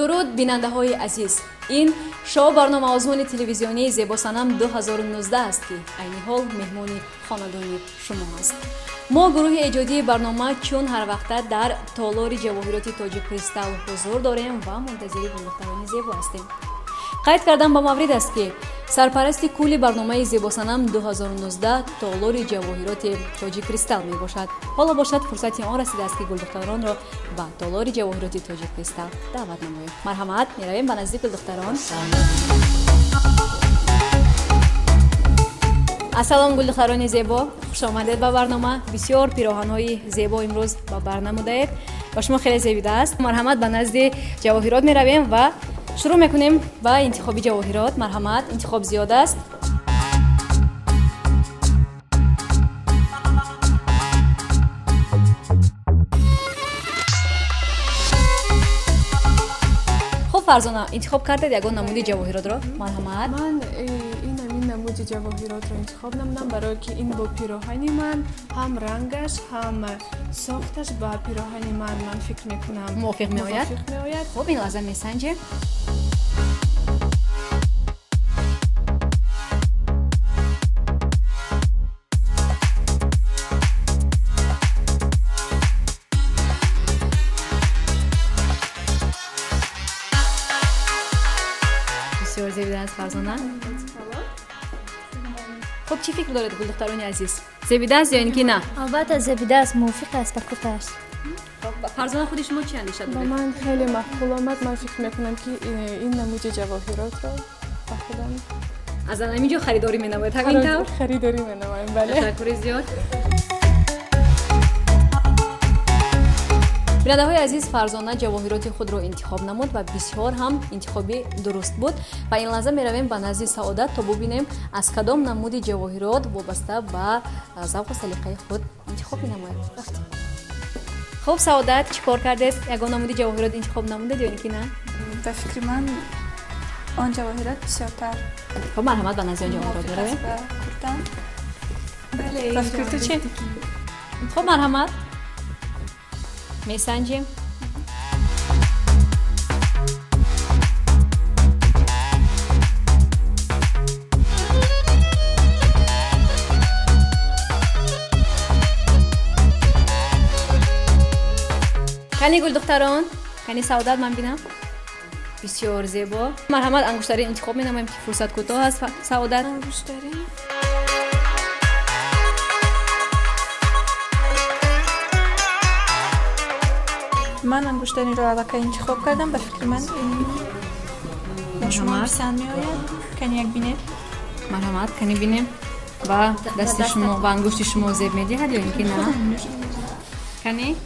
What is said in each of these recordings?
Дуруд бинандаҳои азиз, ин шоу барномаозмуни телевизионии Зебосанам 2019 аст, ки айни ҳол меҳмони хонадони шумо аст. Мо гурӯҳи эҷодии барнома чун ҳар вақта дар толори ҷавоҳироти Тоҷик Кристалл ҳузур дорем ва мунтазири гулдухтарони зебо ҳастем. Қайд кардан ба маврид аст, ки сарпарасти кулли барномаи Зебосанам 2019 толори ҷавоҳироти Тоҷик Кристалл мебошад. Ҳоло бошад фурсати он расидааст, ки гулдухтаронро ба толори ҷавоҳироти Тоҷик Кристалл даъват намоем. Марҳамат, меравем ба назди гулдухтарон. Ассалом, гулдухтарони зебо, хуш омадед ба барнома. Бисёр пироҳанҳои зебо имрӯз ба бар намудаед, ба шумо хеле зебидааст. Марҳамат, ба назди ҷавоҳирот меравем ва шурӯъ мекунем ба интихоби ҷавоҳирот. Марҳамат, интихоб зиёд аст. Хуб, Фарзона, интихоб кардед ягон намуди ҷавоҳиротро? Марҳамат. Ман ин ҳамин намуди ҷавоҳиротро интихоб намудам, барое ки ин бо пироҳани ман ҳам рангаш, ҳам сохташ ба пироҳани ман, ман фикр мекунам, мувофиқ меояд. Хуб, ин лаҳза месанҷем. Бисёр зебидааст, Фарзона. Хуб, чӣ фикр доред, гулдухтарони азиз? Зебидааст ё ин ки на? Албатта зебидааст, мувофиқ аст ба куртааш. Фарзона, худи шумо чӣ андеша доред? Ба ман хеле маъқул омад. Ман фикр мекунам, ки ин намуди ҷавоҳиротро ба худам аз ҳамин ҷо харидорӣ менамоед, ҳамин тавр? Харидорӣ менамоем, бале. Ташаккури зиёд. Бинандаҳои азиз, Фарзона ҷавоҳироти худро интихоб намуд ва бисёр ҳам интихоби дуруст буд. Ва ин лаҳза меравем ба назди Саодат, то бубинем аз кадом намуди ҷавоҳирот вобаста ба завқу салиқаи худ интихоб менамояд. Рафтем. Хуб, Саодат, чӣ кор кардед? Ягон намуди ҷавоҳирот интихоб намудед ё ин ки на? Ба фикри ман он ҷавоҳирот бисёртар. Хуб, марҳамат, ба назди он ҷавоҳирот меравем. Ба фикри ту чӣ? Хуб, марҳамат, месанҷем. Кани гулдухтарон, кани Саодат, ман бинам. Бисёр зебо. Марҳамат, ангуштарин интихоб менамоем, ки фурсат кӯтоҳ аст. Саодат, ангуштарин. Ман ангуштариро аллакай интихоб кардам. Ба фикри ман ба шумо писанд меояд. Кани як бинед. Марҳамат, кани бинем. Ба дасти шумо, ба ангушти шумо зеб медиҳад ё ин ки на? Кани?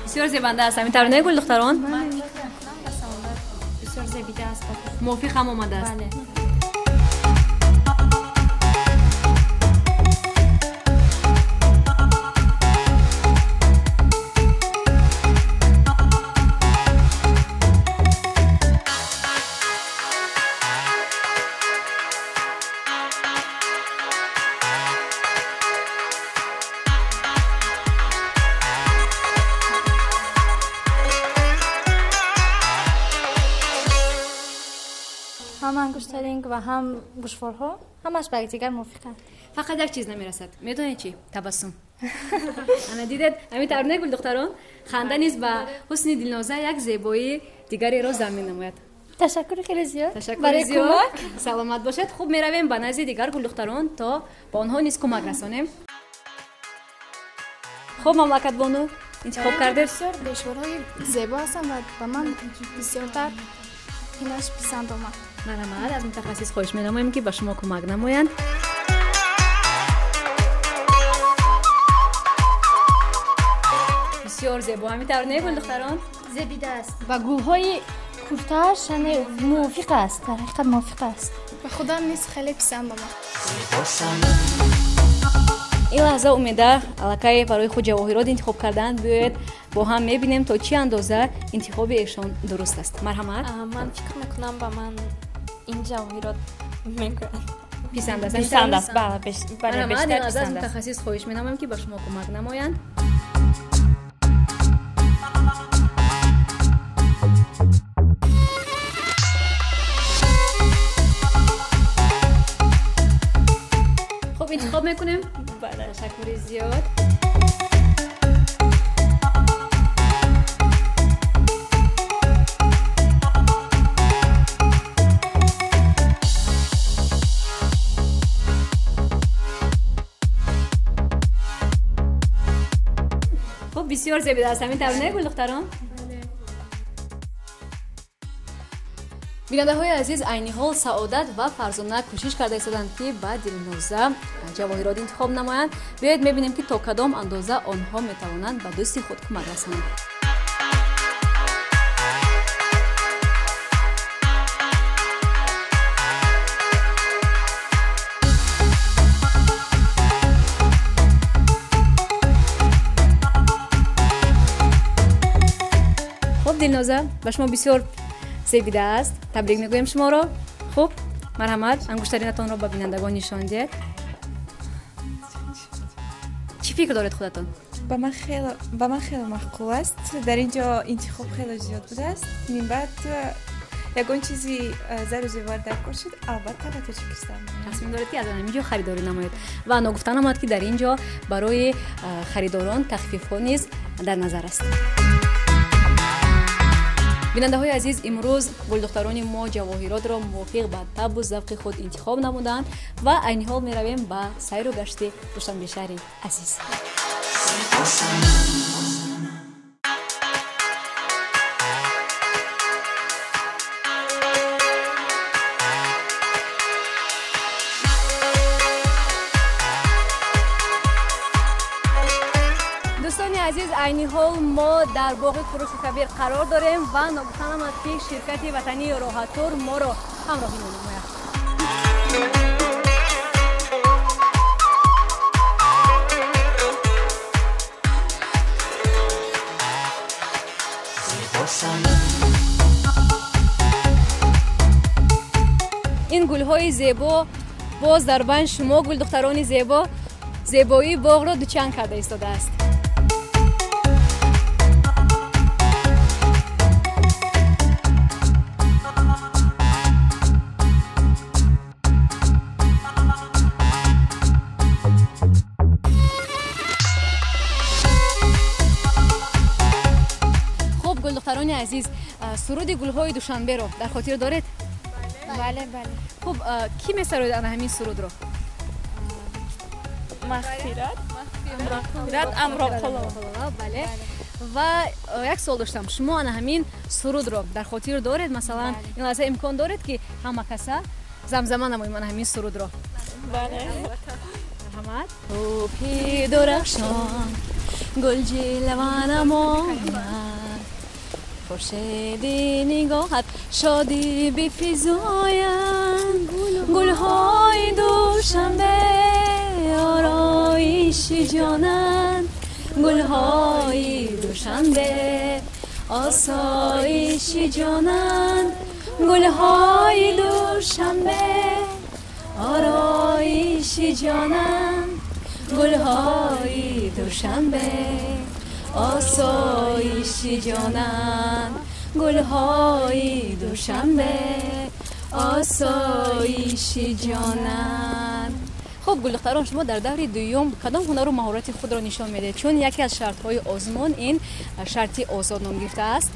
Бисёр зебанда аст. Ҳамин тавр, не, гулдухтарон? Бисёр зебида аст. Мувофиқ ҳам омадааст. Бале. Ҳам ангуштаринг ва ҳам гӯшворҳо ҳамаш ба якдигар мувофиқанд. Фақат як чиз намерасад. Медонед чӣ? Табассум. Ана дидед, ҳамин тавр не, гулдухтарон? Ханда низ ба ҳусни Дилноза як зебоии дигареро замин намояд. Ташаккури хеле зиёд. Ташаккури зиёд. Саломат бошед. Хуб, меравем ба назди дигар гулдухтарон, то ба онҳо низ кӯмак расонем. Хуб, мамлакатбону, интихоб кардед? Бисёр гӯшворҳои зебо ҳастанд ва ба ман бисёртар инаш писанд омад. Марҳамат, аз мутахассис хоҳиш менамоем, ки ба шумо кӯмак намоянд. Бисёр зебо, ҳамин тавр не, гулдухтарон? Зебида аст. Ба гулҳои куртааш яъне мувофиқ аст, дар ҳақиқат мувофиқ аст. Ба худам низ хеле писанд омад. Ин лаҳза Умеда аллакай барои худ ҷавоҳирот интихоб карданд. Биёед бо ҳам мебинем, то чӣ андоза интихоби эшон дуруст аст. Марҳамат. Ман фикр мекунам, ба ман ин ҷавоҳирот мегӯянд. Писанд аст? Писанд аст, бале, бештар аз писанд аст. Мутахассис хоҳиш менамоем, ки ба шумо кӯмак намоянд. Хуб, интихоб мекунем? Бале. Ташаккури зиёд. Хуб, бисёр зебида аст, ҳамин тавр не, гулдухтарон? Бинандаҳои азиз, айни ҳол Саодат ва Фарзона кӯшиш карда истоданд, ки ба Дилноза ҷавоҳирот интихоб намоянд. Биёед мебинем, ки то кадом андоза онҳо метавонанд ба дӯсти худ кӯмак расонанд. Хуб, Дилноза, ба шумо бисёр зебида аст. Табрик мегӯем шуморо. Хуб, марҳамат, ангуштаринатонро ба бинандагон нишон диҳед. Чӣ фикр доред худатон? Ба ман хеле маъқул аст. Дар ин ҷо интихоб хеле зиёд будааст. Минбаъд ягон чизи зару зевар дар кор шуд, албатта ба Тоҷикистон. Тасмим доред, ки аз ҳамин ҷо харидорӣ намоед. Ва ногуфта намояд, ки дар ин ҷо барои харидорон тахфифҳо низ дар назар аст. Бинандаҳои азиз, имрӯз гулдухтарони мо ҷавоҳиротро мувофиқ ба табу завқи худ интихоб намуданд ва айни ҳол меравем ба сайру гашти Душанбе шаҳри азиз. Дӯстони азиз, айни ҳол мо дар боғи Куруши Кабир қарор дорем ва ногуфта намояд, ки ширкати ватании Роҳаттур моро ҳамроҳӣ менамояд. Ин гулҳои зебо боз дар банд шумо, гулдухтарони зебо, зебоии боғро дучанд карда истодааст. Хуб, гулдухтарони азиз, суруди гулҳои Душанберо дар хотир доред? Бале, бале. Хуб, кӣ месарояд ана ҳамин сурудро? Мағфират. Мағфират Амроқулова. Бале. Ва як суол доштам, шумо ана ҳамин сурудро дар хотир доред? Масалан, ин лаҳза имкон доред, ки ҳама каса замзама намоем ана ҳамин сурудро? Бале. Марҳамат. Тӯпи дурахшон гул ҷилва намояд, хуршеди нигоҳат шодӣ бифизояд, гулҳои Душанбе ороиши ҷонанд, гулҳои Душанбе осоиши ҷонанд, гулҳои Душанбе ороиши ҷонанд, гулҳои Душанбе осоиши ҷонанд, гулҳои Душанбе Осоиши ҷонам. Хуб, гулдухтарон, шумо дар даври дуюм кадом ҳунару маҳорати худро нишон медиҳед? Чун яке аз шартҳои озмун ин шарти озод ном гирифтааст.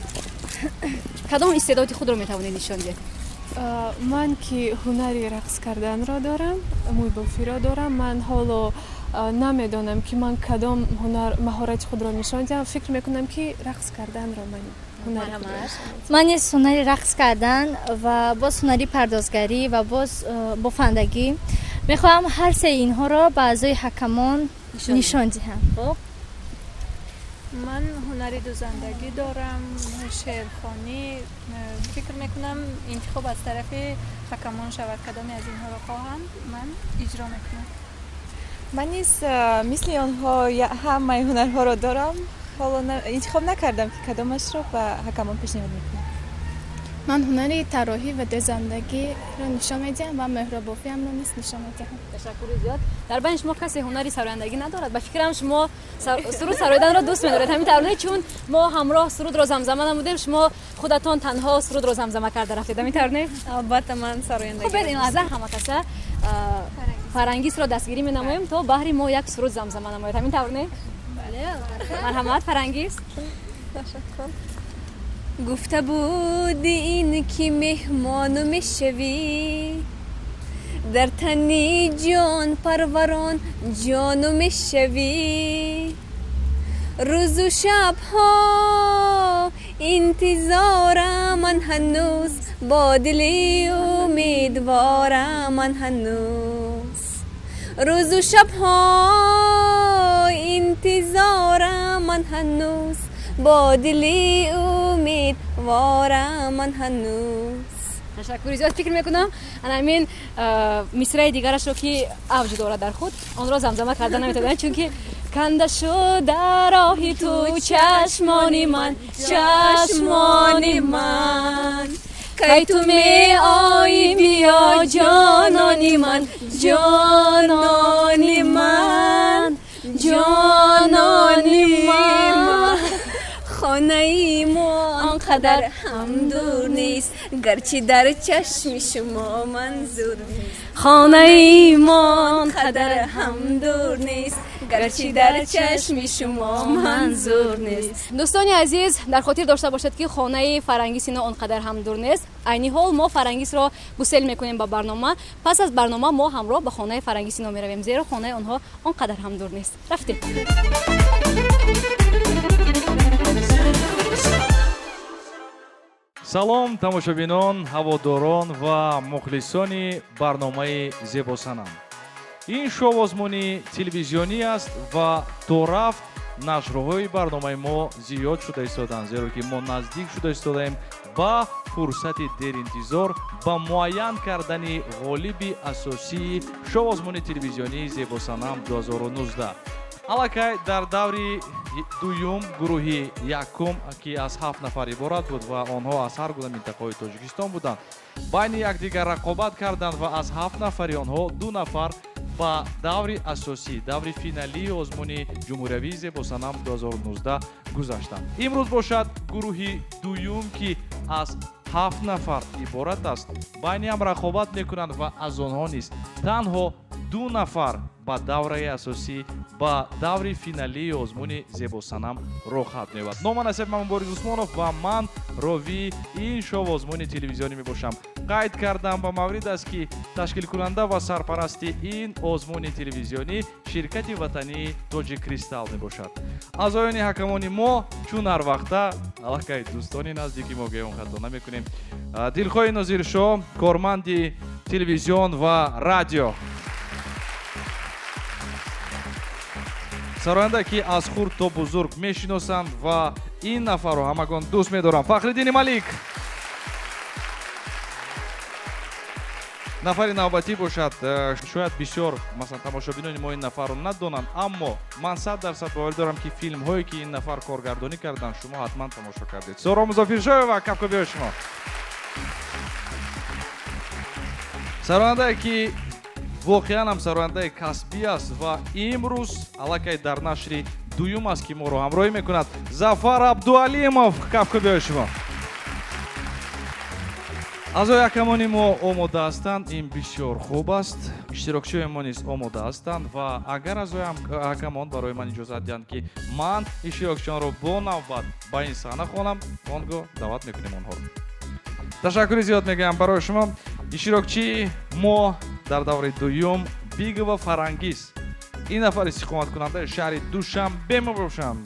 Кадом истеъдоди худро метавонед нишон диҳед? Ман ки ҳунари рақс карданро дорам, мӯйбофиро дорам, ман ҳоло намедонам ки ман кадом ҳунар маҳорати худро нишон диҳам. Фикр мекунам ки рақс карданро ман ҳунари худро нишон медиҳам. Ман низ ҳунари рақс кардан ва боз ҳунари пардозгарӣ ва боз бофандагӣ. Мехоҳам ҳар сеи инҳоро ба аъзои ҳакамон нишон диҳам. Хуб. Ман ҳунари дузандагӣ дорам, шеърхонӣ. Фикр мекунам интихоб аз тарафи ҳакамон шавад. Кадоме аз инҳоро хоҳанд, ман иҷро мекунам. Ман низ мисли онҳо ҳамаи ҳунарҳоро дорам. Ҳоло интихоб накардам ки кадомашро ба ҳакамон пешниҳод мекунам. Ман ҳунари тарроҳӣ ва дузандагиро нишон медиҳам ва меҳрубофиамро низ нишон медиҳам. Ташаккури зиёд. Дар байни шумо касе ҳунари сарояндагӣ надорад? Ба фикрам шумо суруд сароиданро дӯст медоред. Ҳамин тавр не? Чун мо ҳамроҳ сурудро замзама намудем, шумо худатон танҳо сурудро замзама карда рафтед. Ҳамин тавр не? Албатта ман сарояндагӣ. Хуб, ин лаҳза ҳама каса Фарангисро дастгирӣ менамоем то баҳри мо як суруд замзама намояд. Ҳамин тавр не? Бале, албатта. Марҳамат, Фарангис. Ташаккур. Гуфта буди ин ки меҳмону мешавӣ, дар тани ҷон парварон ҷону мешавӣ. Рӯзу шабҳо интизорам ман ҳанӯз, бо дили умедворам ман ҳанӯз. Рӯзу шабҳо интизорам ман ҳанӯз, бо дили умедворам ман ҳанӯз. Ташаккури зиёд. Фикр мекунам ана ҳамин мисраи дигарашро ки авҷ дорад дар худ, онро замзама карда наметавонам, чунки канда шуд дар роҳи ту чашмони ман, чашмони ман. Кай ту меоӣ биё ҷонони ман, ҷонони ман, ҷонони ман. Хонаи мо он қадар ҳам дур нест, гарчи дар чашми шумо манзур нест. Хонаи мо он қадар ҳам дур нест, гарчи дар чашми шумо манзур нест. Дӯстони азиз, дар хотир дошта бошед ки хонаи Фарангис ино он қадар ҳам дур нест. Айни ҳол мо Фарангисро гусел мекунем ба барнома. Пас аз барнома мо ҳамроҳ ба хонаи Фарангис ино меравем, зеро хонаи онҳо он қадар ҳам дур нест. Рафтем. Салом тамошобинон, ҳаводорон ва мухлисони барномаи Зебосанам. Ин шоу-озмуни телевизионӣ аст ва то рафт нашрҳои барномаи мо зиёд шуда истоданд, зеро ки мо наздик шуда истодаем ба фурсати деринтизор, ба муайян кардани ғолиби асосии шоу-озмуни телевизионии Зебосанам 2019. Аллакай дар даври дуюм гурӯҳи якум, ки аз 7 нафар иборат буд ва онҳо аз ҳар гуна минтақаҳои Тоҷикистон буданд, байни якдигар рақобат карданд ва аз 7 нафари онҳо 2 нафар ба даври асосӣ, даври финалии озмуни ҷумҳуриявии Зебосанам 2019 гузаштанд. Имрӯз бошад гурӯҳи дуюм, ки аз 7 нафар иборат аст, байни ҳам рақобат мекунанд ва аз онҳо низ танҳо 2 нафар ба давраи асосӣ, ба даври финалии озмуни Зебосанам роҳхат меёбад. Нома насиб ман Борис Усмонов ва ман ровии ин шоу-озмуни телевизионӣ мебошам. Қайд кардам ба маврид аст ки ташкилкунанда ва сарпарасти ин озмуни телевизионӣ ширкати ватании Тоҷиккристал мебошад. Аъзоёни ҳакамони мо чун ҳар вақта аллакай дӯстони наздики мо, гӯем хато намекунем, Дилхоҳи Нозиршоҳ, корманди телевизион ва радио, сароянда ки аз хурд то бузург мешиносанд ва ин нафарро ҳамагон дӯст медоранд, Фахриддини Малик. Нафари навбатӣ бошад, шояд бисёр масалан тамошобинони мо ин нафарро надонанд, аммо ман 100% боварӣ дорам ки филмҳое ки ин нафар коргардонӣ карданд, шумо ҳатман тамошо кардед. Соро Музофиршоева, кафкӯбиҳои шумо. Сарояндае ки воқеан ҳам сарояндаи касбӣ аст ва имрӯз аллакай дар нашри дуюм аст ки моро ҳамроҳӣ мекунад, Зафар Абдуалимов, кафкӯбиҳои шумо. Аъзои ҳакамони мо омода ҳастанд, ин бисёр хуб аст. Иштирокчиёни мо низ омода ҳастанд ва агар аъзои ҳакамон барои ман иҷозат диҳанд, ки ман иштирокчиёнро бо навбат ба ин саҳна хонам, он гоҳ даъват мекунем онҳоро. Ташаккури зиёд мегӯям барои шумо. Иштирокчии мо дар давраи дуюм Бигова Фарангиз. Ин нафар истиқоматкунандаи шаҳри Душанбе мебошанд.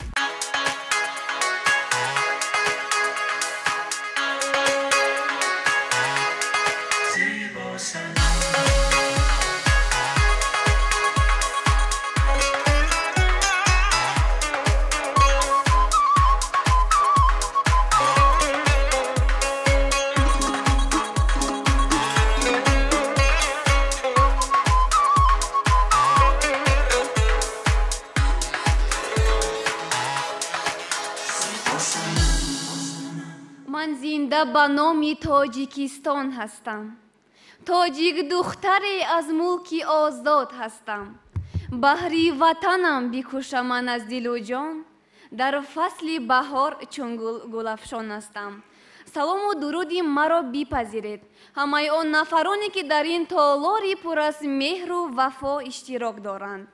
Ба номи Тоҷикистон ҳастам. Тоҷик духтаре аз мулки озод ҳастам. Баҳри ватанам бикушам ман аз дилу ҷон, дар фасли баҳор чун гул гулафшон ҳастам. Салому дуруди маро бипазиред ҳамаи он нафароне, ки дар ин толори пур аз меҳру вафо иштирок доранд.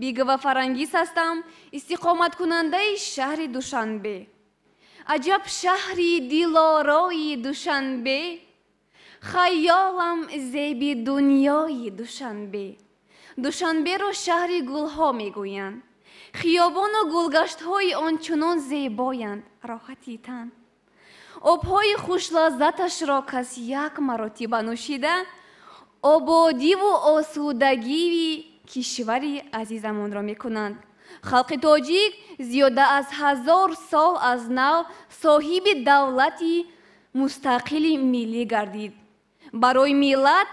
Бигова Фарангиз ҳастам, истиқоматкунандаи шаҳри Душанбе. Аҷаб шаҳри дилорои Душанбе, хаёлам зеби дунёи Душанбе. Душанберо шаҳри гулҳо мегӯянд. Хиёбону гулгаштҳои он чунон зебоянд, роҳати тан. Обҳои хушлаззаташро кас як маротиба нӯшида, ободиву осудагии кишвари азизамонро мекунанд. Халқи тоҷик зиёда аз 1000 сол аз нав соҳиби давлати мустақили миллӣ гардид. Барои миллат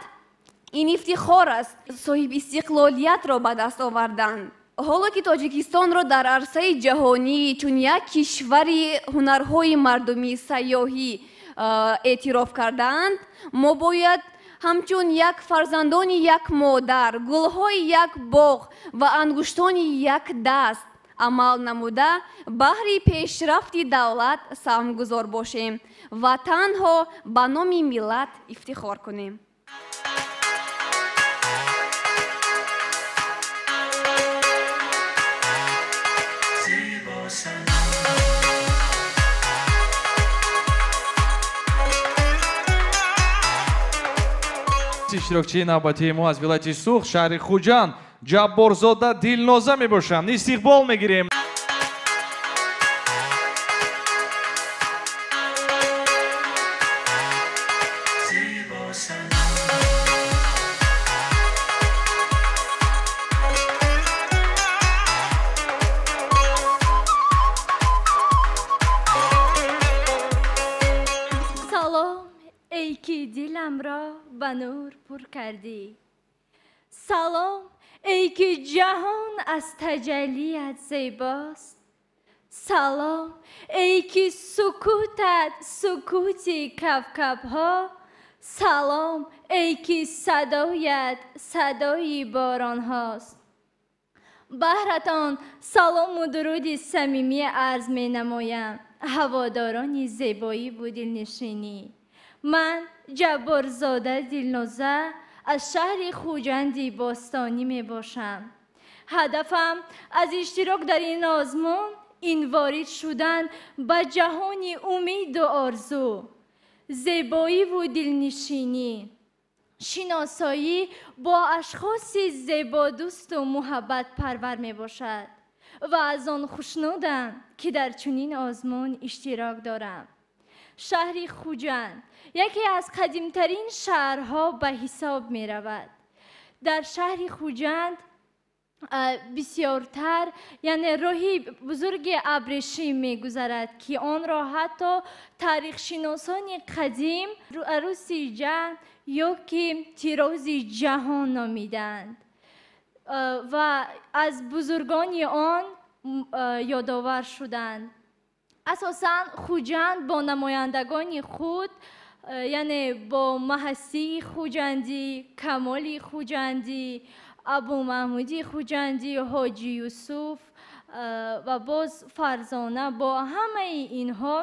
ин ифтихор аст соҳиби истиқлолиятро ба даст овардан. Ҳоло ки Тоҷикистонро дар арсаи ҷаҳонӣ чун як кишвари ҳунарҳои мардумӣ сайёҳӣ эътироф кардаанд, мо бояд ҳамчун як фарзандони як модар, гулҳои як боғ ва ангуштони як даст амал намуда, баҳри пешрафти давлат саҳмгузор бошем ва танҳо ба номи миллат ифтихор кунем. Иштирокчии навбатии мо аз вилояти Суғд, шаҳри Хуҷанд, Ҷабборзода Дилноза мебошанд. Истиқбол мегирем. Ба нур пур кардӣ. Салом, эй ки ҷаҳон аз таҷаллият зебост. Салом, эй ки сукутат сукути кавкабҳо. Салом, эй ки садоят садои боронҳост. Баҳратон салому дуруди самимӣ арз менамоям, ҳаводорони зебоӣ ву дилнишинӣ. Ман Ҷабборзода Дилноза аз шаҳри Хуҷанди бостонӣ мебошам. Ҳадафам аз иштирок дар ин озмун ин ворид шудан ба ҷаҳони умиду орзу, зебоиву дилнишинӣ, шиносоӣ бо ашхоси зебодӯсту муҳаббатпарвар мебошад ва аз он хушнудам, ки дар чунин озмун иштирок дорам. Шаҳри Хуҷанд яке аз қадимтарин шаҳрҳо ба ҳисоб меравад. Дар шаҳри Хуҷанд бисёртар, яъне роҳи бузурги абрешим мегузарад, ки онро ҳатто таърихшиносони қадим арӯси ҷаҳн ё ки тирози ҷаҳон номиданд ва аз бузургони он ёдовар шуданд. Асосан Хуҷанд бо намояндагони худ, яъне бо Маҳасии Хуҷандӣ, Камоли Хуҷандӣ, Абумаҳмуди Хуҷандӣ, Ҳоҷи Юсуф ва боз Фарзона, бо ҳамаи инҳо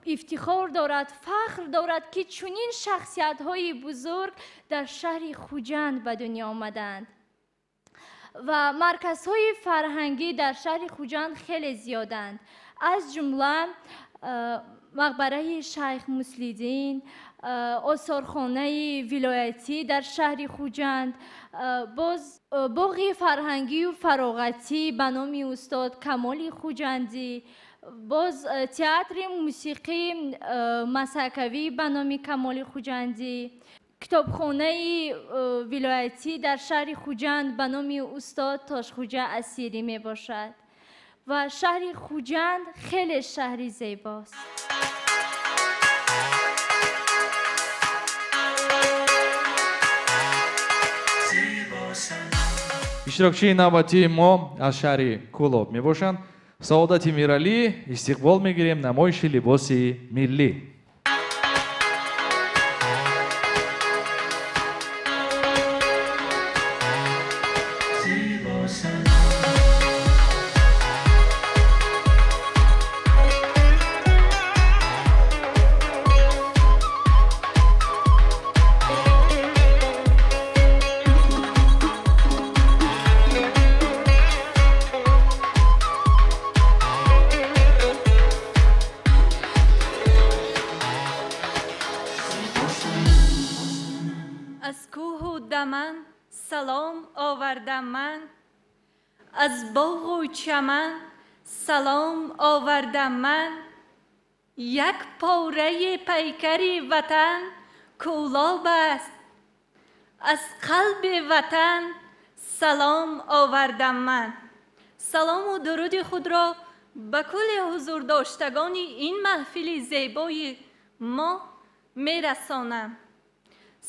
ифтихор дорад, фахр дорад, ки чунин шахсиятҳои бузург дар шаҳри Хуҷанд ба дунё омаданд. Ва марказҳои фарҳангӣ дар шаҳри Хуҷанд хеле зиёданд, аз ҷумла мақбараи Шайх Муслиддин, осорхонаи вилоятӣ дар шаҳри Хуҷанд, боз боғи фарҳангию фароғатӣ ба номи устод Камоли Хуҷандӣ, боз театри мусиқии масакавӣ ба номи Камоли Хуҷандӣ, китобхонаи вилоятӣ дар шаҳри Хуҷанд ба номи устод Тошхуҷа Асирӣ мебошад. Ва шаҳри Хуҷанд хеле шаҳри зебост. Иштирокчии навбатии мо аз шаҳри Кӯлоб мебошанд. Саодати Миралӣ, истиқбол мегирем намоиши либоси миллӣ. Аз боғу чаман салом овардам ман, як пораи пайкари ватан Кӯлоб аст. Аз қалби ватан салом овардам ман. Салому дуруди худро ба кулли ҳузурдоштагони ин маҳфили зебои мо мерасонам.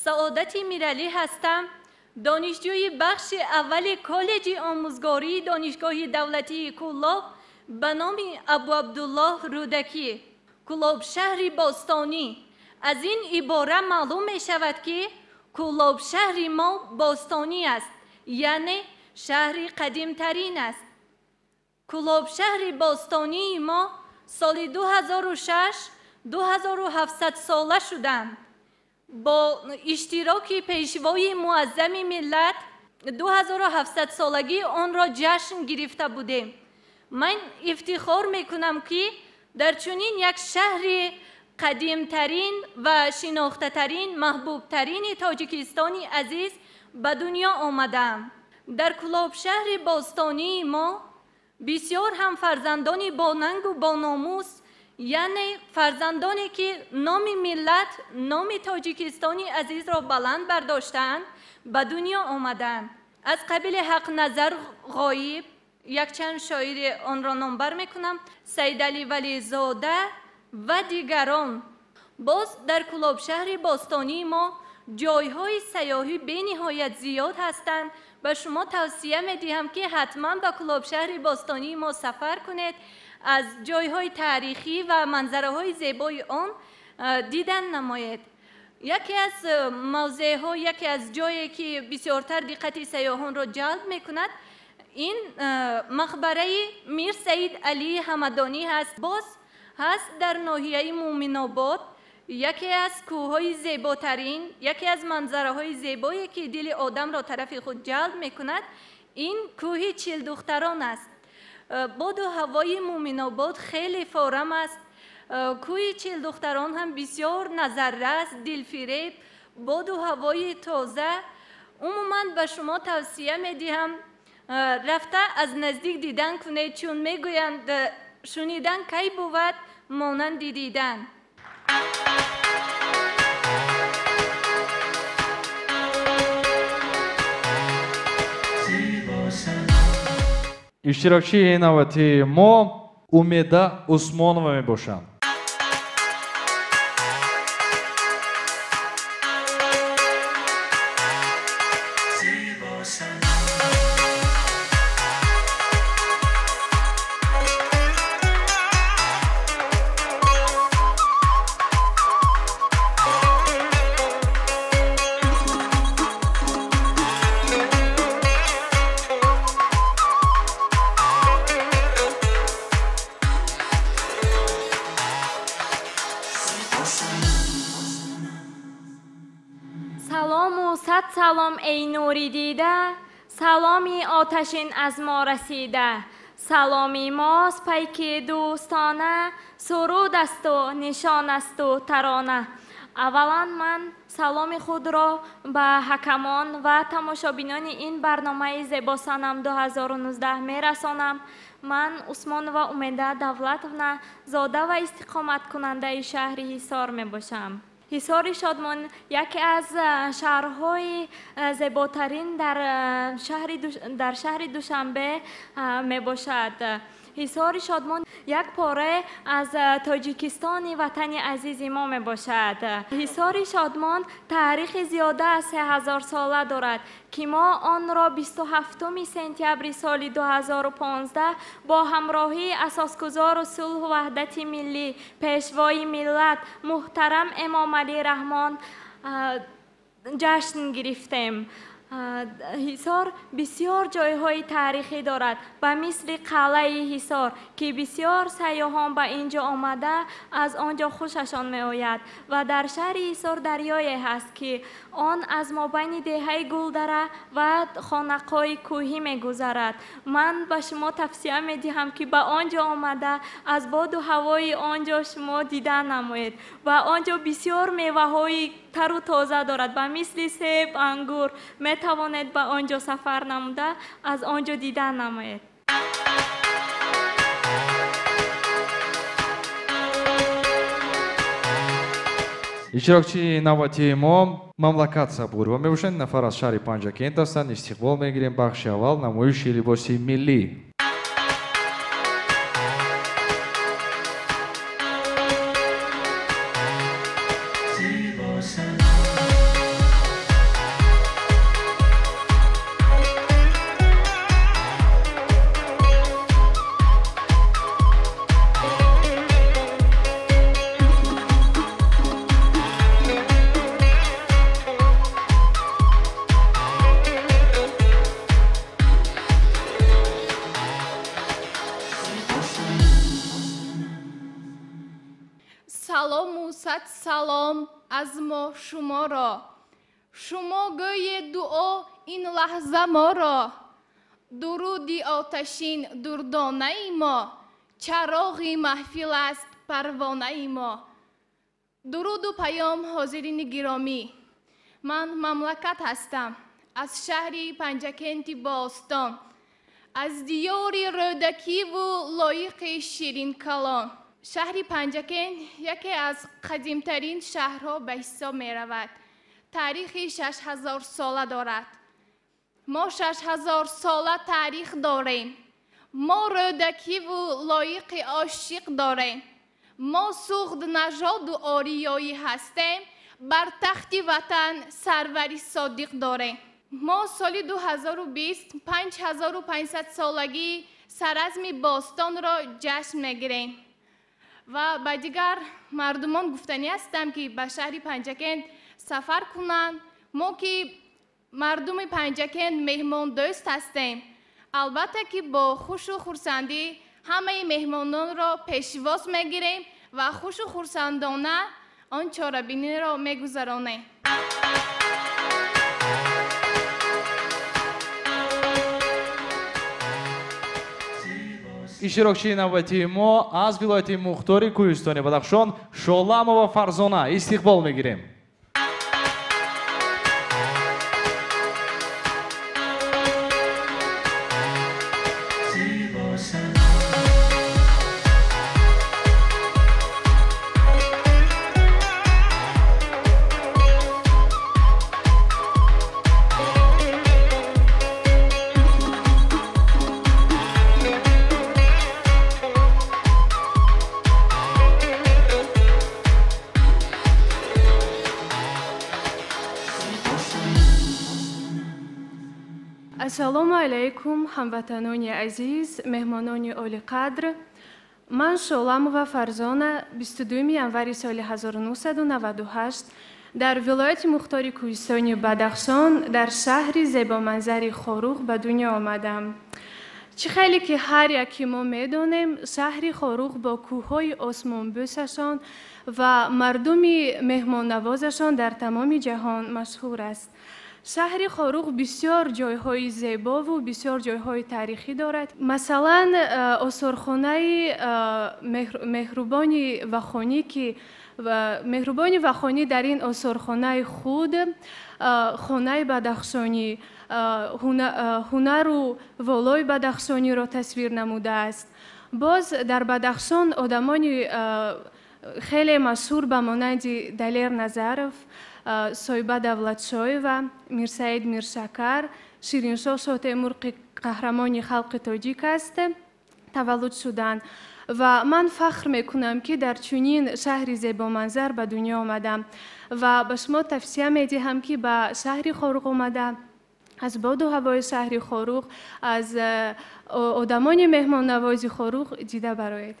Саодати Миралӣ ҳастам, донишҷӯи бахши аввали коллеҷи омӯзгории Донишгоҳи давлатии Кӯлоб ба номи Абуабдуллоҳ Рӯдакӣ. Кӯлоб шаҳри бостонӣ. Аз ин ибора маълум мешавад, ки Кӯлоб шаҳри мо бостонӣ аст, яъне шаҳри қадимтарин аст. Кӯлоб шаҳри бостонии мо соли 2006 2700 сола шуданд. Бо иштироки пешвои муаззами миллат 2700 солагии онро ҷашн гирифта будем. Ман ифтихор мекунам, ки дар чунин як шаҳри қадимтарин ва шинохтатарин, маҳбубтарини Тоҷикистони азиз ба дунё омадаам. Дар Кӯлоб шаҳри бостонии мо бисёр ҳам фарзандони бонангу бономус, яъне фарзандоне ки номи миллат, номи Тоҷикистони азизро баланд бардоштаанд, ба дунё омадаанд. Аз қабили Ҳақназар Ғоиб, якчанд шоири онро номбар мекунам, Саидалӣ Вализода ва дигарон. Боз дар Кӯлоб шаҳри бостонии мо ҷойҳои сайёҳӣ бениҳоят зиёд ҳастанд. Ба шумо тавсия медиҳам, ки ҳатман ба Кӯлоб шаҳри бостонии мо сафар кунед, аз ҷойҳои таърихӣ ва манзараҳои зебои он дидан намоед. Яке аз мавзеъҳо, яке аз ҷое ки бисёртар диққати сайёҳонро ҷалб мекунад, ин мақбараи Мир Саид Алии Ҳамадонӣ ҳаст. Боз ҳаст дар ноҳияи Муъминобод яке аз кӯҳҳои зеботарин, яке аз манзараҳои зебое ки дили одамро тарафи худ ҷалб мекунад, ин кӯҳи Чилдухтарон аст. Боду ҳавои Муъминобод хеле форам аст. Кӯҳи Чилдухтарон ҳам бисёр назаррас, дилфиреб, боду ҳавои тоза. Умуман ба шумо тавсия медиҳам рафта аз наздик дидан кунед, чун мегӯянд шунидан кай бувад монанди дидан. Иштирокчии навбатии мо Умеда Усмонова мебошанд. Салом эй нури дида, саломи оташин аз мо расида. Саломи мост пайки дӯстона, суруд асту нишон асту тарона. Аввалан ман саломи худро ба ҳакамон ва тамошобинони ин барномаи Зебосанам 2019 мерасонам. Ман Усмонова Умеда Давлатовна, зода ва истиқоматкунандаи шаҳри Ҳисор мебошам. Ҳисори Шодмон яке аз шаҳрҳои зеботарин дар шаҳри Душанбе мебошад. Ҳисори Шодмон як пора аз Тоҷикистони ватани азизи мо мебошад. Ҳисори Шодмон таърихи зиёда аз 3000 сола дорад, ки мо онро 27 сентябри соли 2015 бо ҳамроҳии асосгузору сулҳу ваҳдати миллӣ, пешвои миллат муҳтарам Эмомалӣ Раҳмон ҷашн гирифтем. Ҳисор бисёр ҷойҳои таърихӣ дорад, ба мисли қалъаи Ҳисор, ки бисёр сайёҳон ба ин ҷо омада аз он ҷо хушашон меояд. Ва дар шаҳри Ҳисор дарёе ҳаст, ки он аз мобайни деҳаи Гулдара ва хонақои кӯҳӣ мегузарад. Ман ба шумо тавсия медиҳам, ки ба он ҷо омада аз боду ҳавои он ҷо шумо дида намоед. Ва он ҷо бисёр меваҳои тару тоза дорад, ба мисли себ, ангур. Метавонед ба он ҷо сафар намуда аз он ҷо дида намоед. Иштирокчии навбатии мо Мамлакат Сабурова мебошанд. Нафар аз шаҳри Панҷакент ҳастанд. Истиқбол мегирем. Бахши аввал намоиши либоси миллӣ. Салому сад салом аз мо шуморо, шумо гӯед дуо ин лаҳза моро. Дуруди оташин дурдонаи мо, чароғи маҳфил аст парвонаи мо. Дуруду паём ҳозирини гиромӣ, ман Мамлакат ҳастам аз шаҳри Панҷакенти бостон, аз диёри Рӯдакиву лоиқи ширинкалом. Шаҳри Панҷакент яке аз қадимтарин шаҳрҳо ба ҳисоб меравад. Таърихи 6000 сола дорад. Мо 6000 сола таърих дорем. Мо Рӯдакиву лоиқи ошиқ дорем. Мо суғднажоду ориёӣ ҳастем, бар тахти ватан сарвари содиқ дорем. Мо соли 2020 5500 солагии саразми бостонро ҷашн мегирем. Ва ба дигар мардумон гуфтанӣ ҳастам, ки ба шаҳри Панҷакент сафар кунанд. Мо ки мардуми Панҷакент меҳмондӯст ҳастем, албатта ки бо хушу хурсандӣ ҳамаи меҳмононро пешвоз мегирем ва хушу хурсандона он чорабиниро мегузаронем. Иштирокчии навбатии мо аз вилояти Мухтори Кӯҳистони Бадахшон Шоламова Фарзона. Истиқбол мегирем. Ассалому алайкум, ҳамватанони азиз, меҳмонони олиқадр. Ман Шоламова Фарзона 22 январи соли 1998 дар вилояти Мухтори Кӯҳистони Бадахшон дар шаҳри зебоманзари Хоруғ ба дунё омадам. Чӣ хеле ки ҳар яки мо медонем, шаҳри Хоруғ бо кӯҳҳои осмонбӯсашон ва мардуми меҳмоннавозашон дар тамоми ҷаҳон машҳур аст. Шаҳри Хоруғ бисёр ҷойҳои зебову бисёр ҷойҳои таърихӣ дорад. Масалан, осорхонаи Меҳрубони Вахонӣ, ки Меҳрубони Вахонӣ дар ин осорхонаи худ хонаи бадахшонӣ, ҳунару волои бадахшониро тасвир намудааст. Боз дар Бадахшон одамони хеле машҳур ба монанди Далер Назаров, Соиба Давлатшоева, Мирсаид Миршакар, Шириншоҳ Шоҳтемур, қаҳрамони халқи тоҷик аст, таваллуд шуданд. Ва ман фахр мекунам, ки дар чунин шаҳри зебоманзар ба дунё омадам ва ба шумо тавсия медиҳам, ки ба шаҳри Хоруғ омада, аз боду ҳавои шаҳри Хоруғ, аз одамони меҳмоннавози Хоруғ дида бароед.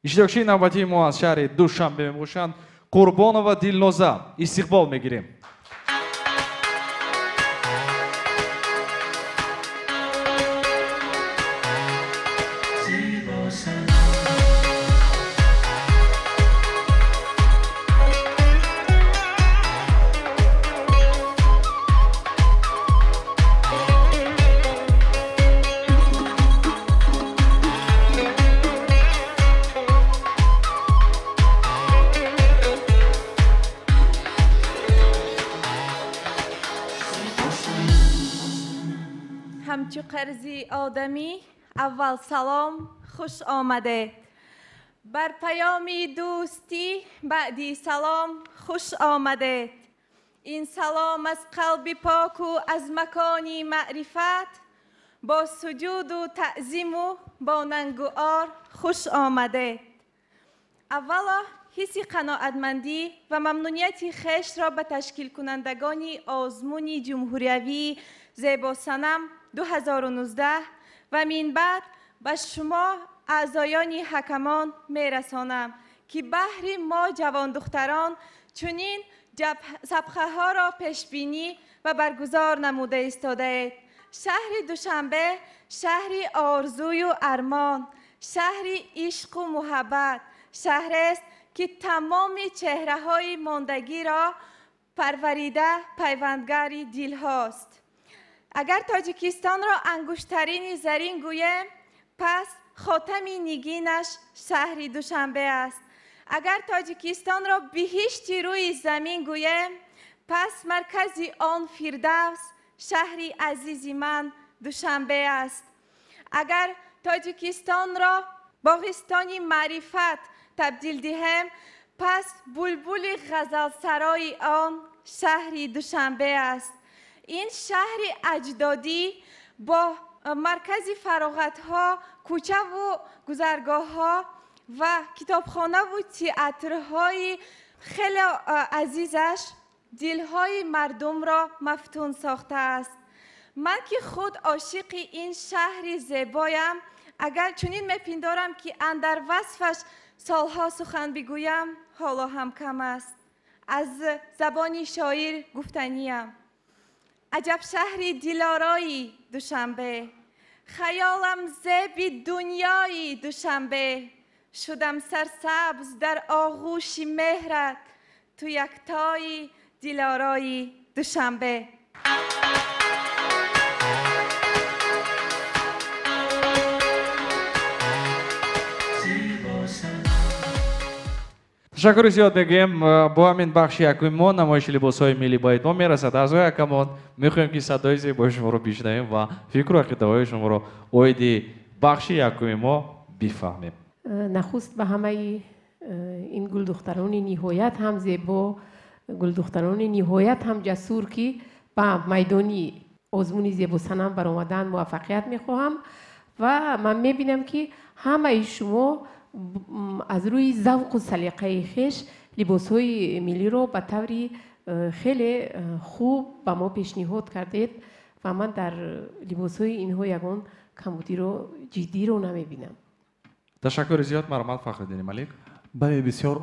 Иштирокчии навбатии мо аз шаҳри Душанбе мебошанд. Қурбонова Дилноза. Истиқбол мегирем. Ҳамчу қарзи одамӣ аввал салом, хуш омадед. Бар паёми дӯстӣ баъди салом, хуш омадед. Ин салом аз қалби поку аз макони маърифат, бо суҷуду таъзиму бо нангу ор хуш омадед. Аввало ҳисси қаноатмандӣ ва мамнунияти хешро ба ташкилкунандагони озмуни ҷумҳуриявии Зебосанам 2019 ва минбаъд ба шумо аъзоёни ҳакамон мерасонам, ки баҳри мо ҷавондухтарон чунин сабқаҳоро пешбинӣ ва баргузор намуда истодаед. Шаҳри Душанбе шаҳри орзую армон, шаҳри ишқу муҳаббат, шаҳрест, ки тамоми чеҳраҳои мондагиро парварида пайвандгари дилҳост. Агар Тоҷикистонро ангуштарини зарин гӯем, пас хотами нигинаш шаҳри Душанбе аст. Агар Тоҷикистонро биҳишти рӯи замин гӯем, пас маркази он Фирдавс, шаҳри азизи ман Душанбе аст. Агар Тоҷикистонро боғистони маърифат табдил диҳем, пас булбули ғазалсарои он шаҳри Душанбе аст. Ин шаҳри аҷдодӣ бо маркази фароғатҳо, кӯчаву гузаргоҳҳо ва китобхонаву театрҳои хеле азизаш дилҳои мардумро мафтун сохтааст. Ман ки худ ошиқи ин шаҳри зебоям, агар чунин мепиндорам, ки андар васфаш солҳо сухан бигӯям, ҳоло ҳам кам аст. Аз забони шоир гуфтаниям: аҷаб шаҳри дилорои Душанбе, хаёлам зеби дунёи Душанбе, шудам сарсабз дар оғӯши меҳрат, ту яктои дилорои Душанбе. Ташаккури зиёд мегӯем. Бо ҳамин бахши якуми мо намоиши либосҳои миллӣ ба итмом мерасад. Аъзои ҳакамон, мехоҳем, ки садои зебои шуморо бишнавем ва фикру ақидаҳои шуморо оиди бахши якуми мо бифаҳмем. Нахуст ба ҳамаи ин гулдухтарони ниҳоят ҳам зебо, гулдухтарони ниҳоят ҳам ҷасур, ки ба майдони озмуни Зебосанам баромадан, муваффақият мехоҳам. Ва ман мебинам, ки ҳамаи шумо аз рӯи завқу салиқаи хеш либосҳои миллиро ба таври хеле хуб ба мо пешниҳод кардед ва ман дар либосҳои инҳо ягон камбудиро ҷиддиро намебинам. Ташаккури зиёд, марҳамат, Фахриддини Малик. Бале, бисёр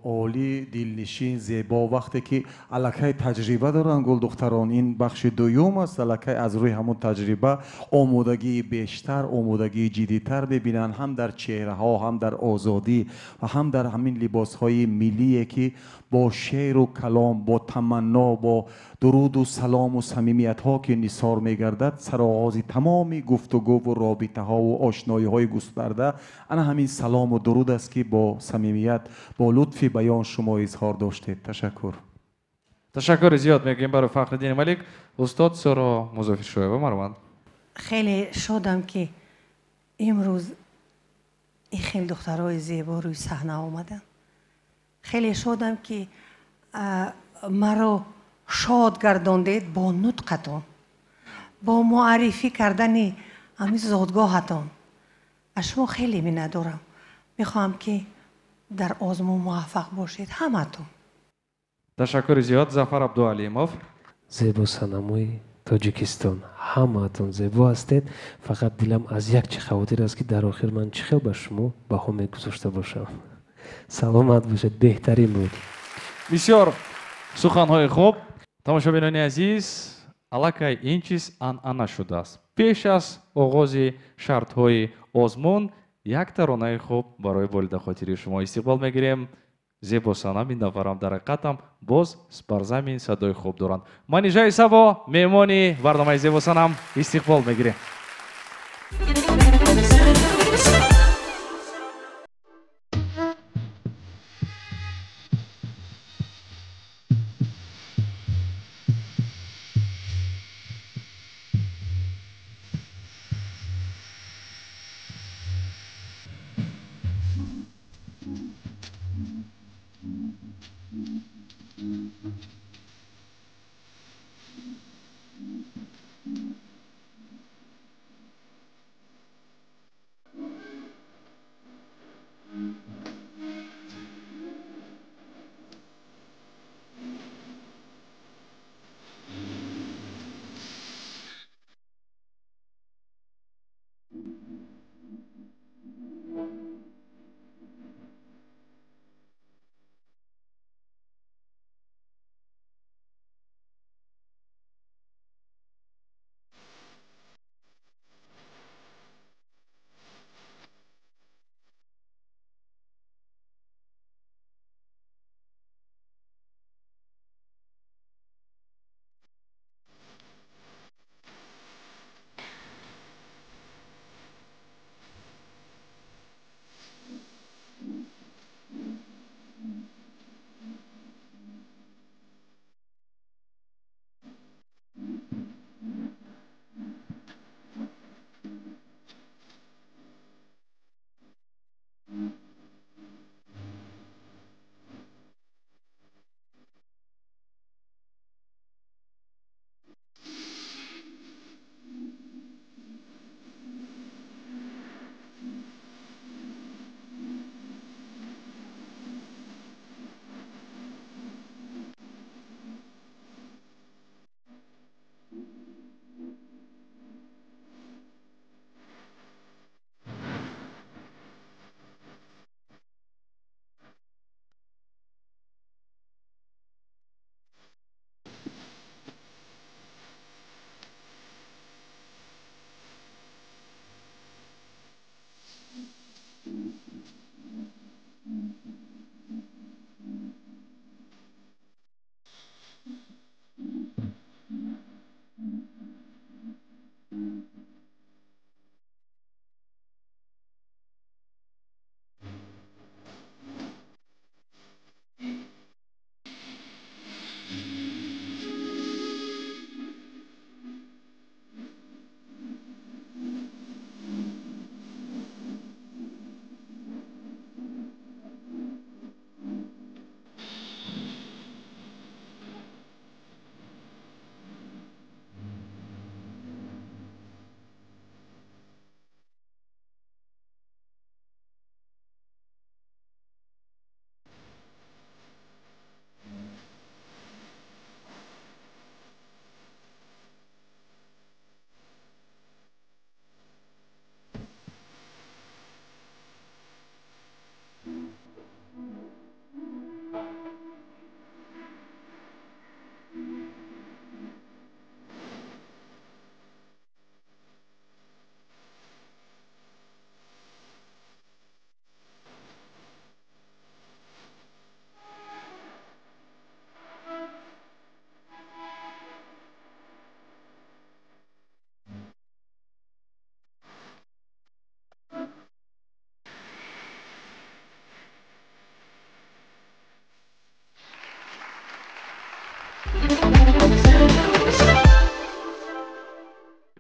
олӣ, дилнишин, зебо. Вақте ки аллакай таҷриба доранд гулдухтарон, ин бахши дуюм аст, аллакай аз рӯи ҳамон таҷриба омодагии бештар, омодагии ҷиддитар мебинанд, ҳам дар чеҳраҳо, ҳам дар озодӣ ва ҳам дар ҳамин либосҳои миллие, ки бо шеъру калом, бо таманно, бо дуруду салому самимиятҳо ки нисор мегардад, сароғози тамоми гуфтугӯву робитаҳову ошноиҳои густарда ана ҳамин салому дуруд аст, ки бо самимият, бо лутфи баён шумо изҳор доштед. Ташаккур. Ташаккури зиёд мегӯем барои Фахриддини Малик. Устод Соро Музаффаршоева, марҳамат. Хеле шодам, ки имрӯз ин хел духтарои зебо рӯи саҳна омаданд. Хеле шодам, ки маро шод гардондед бо нутқатон, бо муаррифӣ кардани ҳамин зодгоҳатон. Аз шумо хеле миннатдорам. Мехоҳам, ки дар озмун муваффақ бошед ҳаматон. Ташаккури зиёд. Зафар Абдуалимов. Зебо санамои Тоҷикистон, ҳамаатон зебо ҳастед. Фақат дилам аз як чи хавотир аст, ки дар охир ман чӣ хел ба шумо баҳо мегузошта бошам. Саломат бошед, беҳтарин буд. Бисёр суханҳои хуб. Тамошобинони азиз, аллакай ин чиз анъана шудааст. Пеш аз оғози шартҳои озмун як таронаи хуб барои болидахотири шумо истиқбол мегирем. Зебо санам, ин нафарам дар ҳақиқатам боз бар замин садои хуб доранд. Манижаи Сабо, меҳмони барномаи Зебо санам, истиқбол мегирем.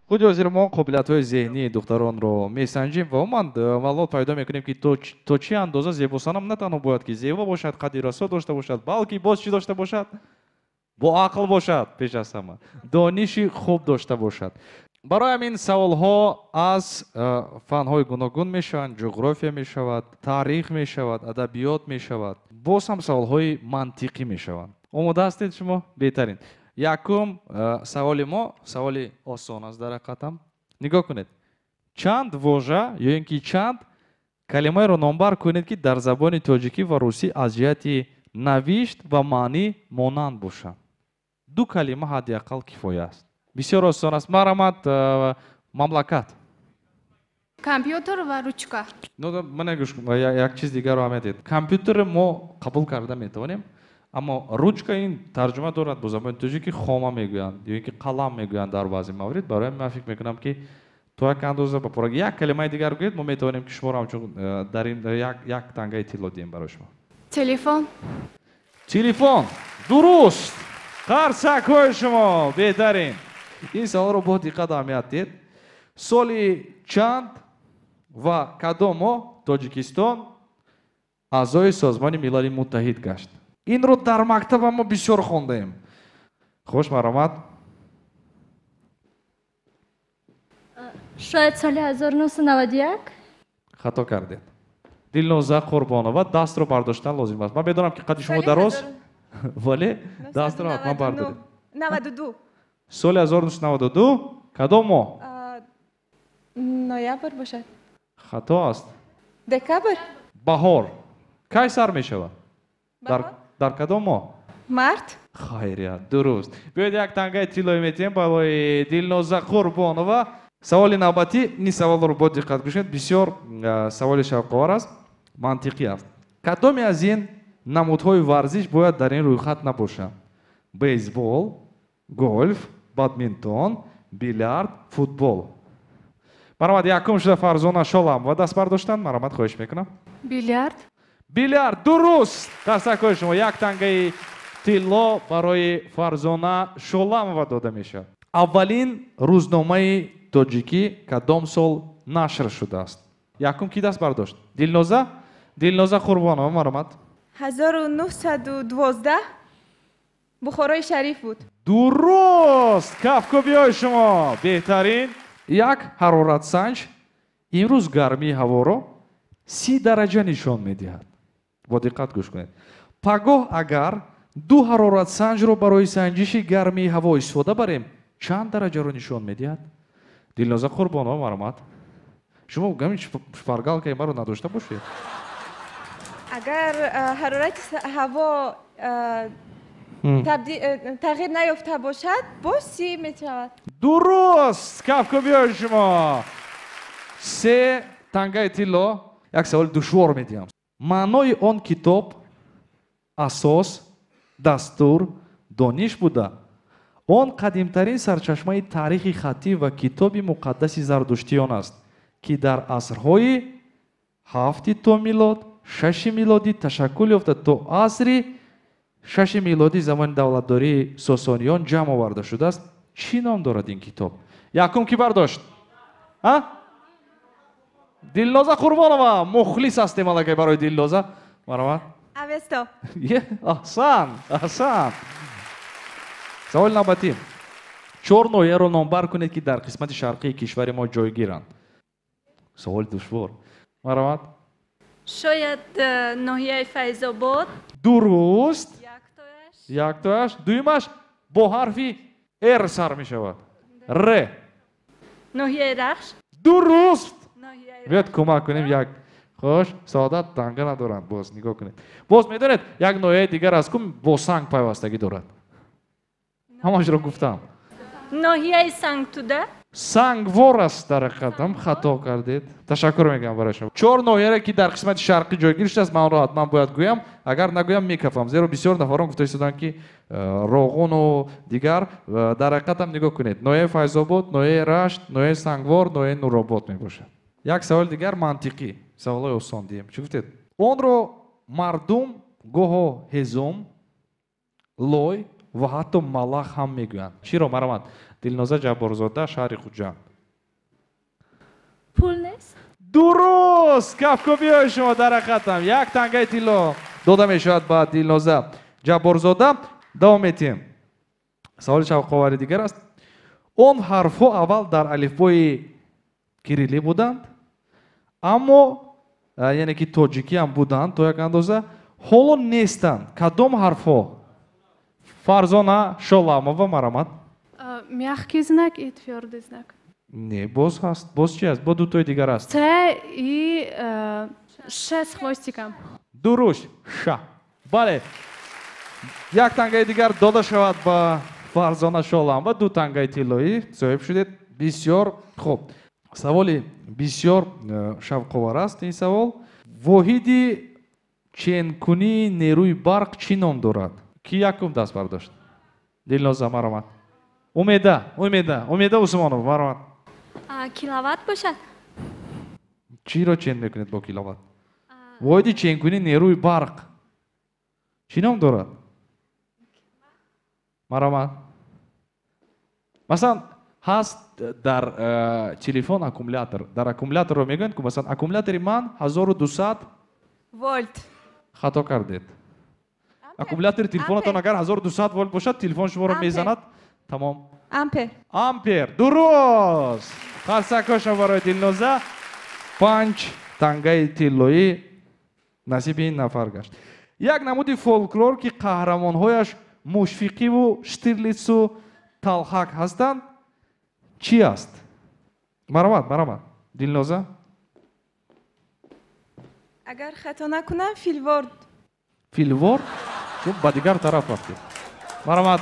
Худи ҳозир мо қобилиятҳои зеҳнии духтаронро месанҷем ва умуман маълумот пайдо мекунем, ки то чӣ андоза зебосанам на танҳо бояд ки зебо бошад, қадди расо дошта бошад, балки боз чӣ дошта бошад? Бо ақл бошад, пеш аз ҳама дониши хуб дошта бошад. Барои ҳамин саволҳо аз фанҳои гуногун мешаванд, ҷуғрофия мешавад, таърих мешавад, адабиёт мешавад, боз ҳам саволҳои мантиқӣ мешаванд. Омода ҳастед шумо? Беҳтарин. Якум саволи мо саволи осон аст дар ҳақиқатам. Нигоҳ кунед, чанд вожа ё ин ки чанд калимаеро номбар кунед, ки дар забони тоҷикӣ ва русӣ аз ҷиҳати навишт ва маънӣ монанд бошанд. Ду калима ҳадди ақал кифоя аст. Бисёр осон аст. Марҳамат, мамлакат. Компютер ва ручка. Мана гӯш, як чиз дигарро аҳамият диҳед. Компютерро мо қабул карда метавонем, аммо ручка ин тарҷума дорад бо забони тоҷикӣ хома мегӯянд ё ин ки қалам мегӯянд дар баъзе маврид. Барои ман фикр мекунам, ки то як андоза ба пурра як калимаи дигар гӯед, мо метавонем, ки шуморо ҳамчун дар ин як тангаи тилло диҳем барои шумо. Телефон. Телефон. Дуруст. Қарсакҳои шумо беҳтарин. Ин саволро бо диққат аҳамият диҳед. Соли чанд ва кадом моҳ Тоҷикистон аъзои Созмони Милали Муттаҳид гашт? Инро дар мактаба мо бисёр хондаем. Хуш, марҳамат. Шояд соли 1991? Хато кардед. Дилноза Қурбонова, дастро бардоштан лозим аст. Ман медонам, ки қадди шумо дароз, вале дастро ҳатман бардоред. 92. Соли 1992 кадом моҳ? Ноябр бошад. Хато аст. Декабр? Баҳор. Кай сар мешавад? Дар кадом моҳ? Март. Хайрият, дуруст. Биёед як тангаи тиллоӣ метиҳем барои Дилноза Қурбонова. Саволи навбатӣ, ин саволро бо диққат гӯш кунед, бисёр саволи шавқовар аст, мантиқӣ аст. Кадоме аз ин намудҳои варзиш бояд дар ин рӯйхат набошанд? Бейсбол, голф, бадминтон, билярд, футбол. Марҳамат, якум шуда Фарзона Шоламова даст бардоштанд. Марҳамат, хоҳиш мекунам. Билярд. Билярд, дуруст. Қарсакҳои шумо. Як тангаи тилло барои Фарзона Шоламова дода мешавад. Аввалин рӯзномаи тоҷикӣ кадом сол нашр шудааст? Якум ки даст бардошт? Дилноза? Дилноза Қурбонова, марҳамат. 1912 Бухорои Шариф буд. Дуруст! Кафкӯбиҳои шумо беҳтарин. Як ҳароратсанҷ имрӯз гармии ҳаворо 30 дараҷа нишон медиҳад. Бо диққат гӯш кунед. Пагоҳ агар ду ҳароратсанҷро барои санҷиши гармии ҳаво истифода барем, чанд дараҷаро нишон медиҳад? Дилноза Қурбонова, марҳамат. Шумо гамин шпаргалкаи маро надошта бошед. Агар ҳарорати ҳаво тағйир наёфта бошад, боз 30 мешавад. Дуруст! Кафкӯбиҳои шумо. 3 тангаи тилло. Як саволи душвор медиҳам. Маънои он китоб асос, дастур, дониш буда. Он қадимтарин сарчашмаи таърихи хаттӣ ва китоби муқаддаси зардуштиён аст, ки дар асрҳои 7 то милод, 6 милодӣ ташаккул ёфта то асри 6 милодӣ замони давлатдории сосониён ҷамъ оварда шудааст. Чӣ ном дорад ин китоб? Якум ки бардошт? Дилноза Қурбонова. Мухлис ҳастем аллакай барои Дилноза. Марҳамат. Авесто. Аҳсан, аҳсан. Саволи навбатӣ. 4 ноҳияро номбар кунед, ки дар қисмати шарқии кишвари мо ҷойгиранд. Саволи душвор. Марҳамат. Шояд ноҳияи Файзобод. Дуруст. Яктояш. Дуюмаш бо ҳарфи Р сар мешавад. Р. Ноҳияи Рахш. Дуруст. Биёед кӯмак кунем як. Хош, саодат танга надоранд. Боз нигоҳ кунед. Боз медонед, як ноҳияи дигар аст, ку бо санг пайвастагӣ дорад. Ҳамашро гуфтам. Ноҳияи Сангтуда. Сангвор аст дар ҳақиқат. Хато кардед. Ташаккур мегӯям барои шумо. 4 ноҳияре, ки дар қисмати шарқӣ ҷойгир шудааст, ман онро ҳатман бояд гӯям. Агар нагӯям мекафам, зеро бисёр нафарон гуфта истоданд, ки Роғуну дигар. Дар ҳақиқатам нигоҳ кунед. Ноҳияи Файзобод, ноҳияи Рашт, ноҳияи Сангвор, ноҳияи Нуробод мебошад. Як саволи дигар мантиқӣ. Саволҳои осон диҳем. Чӣ гуфтед? Онро мардум гоҳо ҳезум, лой, ва ҳатто малах ҳам мегӯянд. Чиро, марамат? Дилноза Ҷабборзода, шаҳри Хуҷанд. Пул нест? Дуруст! Кафкӯбиҳои шумо дар ҳақиқатам. Як тангаи тилло дода мешавад ба Дилноза Ҷабборзода. Давом метиҳем. Саволи шавқовари дигар аст. Он ҳарфҳо аввал дар алифбои кириллӣ буданд, аммо яъне ки тоҷикӣ ҳам буданд то як андоза, ҳоло нестанд. Кадом ҳарфҳо? Фарзона Шоламова, марамат. Мягкий знак и твёрдый знак. Не, боз ҳаст. Боз чи аст? Бо дутои дигар аст. Т и Ш с хвостиком. Дуруст, Ш. Бале. Як тангаи дигар дода шавад ба Фарзона Шоламова. Ду тангаи тиллоӣ соҳиб шудед. Бисёр хуб. Саволи бисёр шавқовар аст ин савол. Воҳиди ченкунии нерӯи барқ чӣ ном дорад? Ки якум даст бардошт? Дилноза, маромад. Умеда, Умеда, Умеда Усмонова, маромад. Киловатт бошад? Чиро чен мекунед бо киловатт? Воҳиди ченкунии нерӯи барқ чӣ ном дорад? Маромад. Масалан, ҳаст дар телефон аккумулятор. Дар аккумуляторро мегӯянд, ки масалан аккумулятори ман 1200 вольт. Хато кардед. Аккумулятори телефонатон агар 1200 вольт бошад, телефон шуморо мезанад. Тамом. Ампер. Ампер. Дуруст. Қарсакҳо барои Дилноза. 5 тангаи тиллоӣ насиби ин нафар гашт. Як намуди фолклор, ки қаҳрамонҳояш Мушфиқиву Штирлитсу Талҳак ҳастанд, чӣ аст? Маромад, маромад. Дилноза? Агар хато накунам, филворд. Филворд? Ба дигар тараф рафтед. Маромад,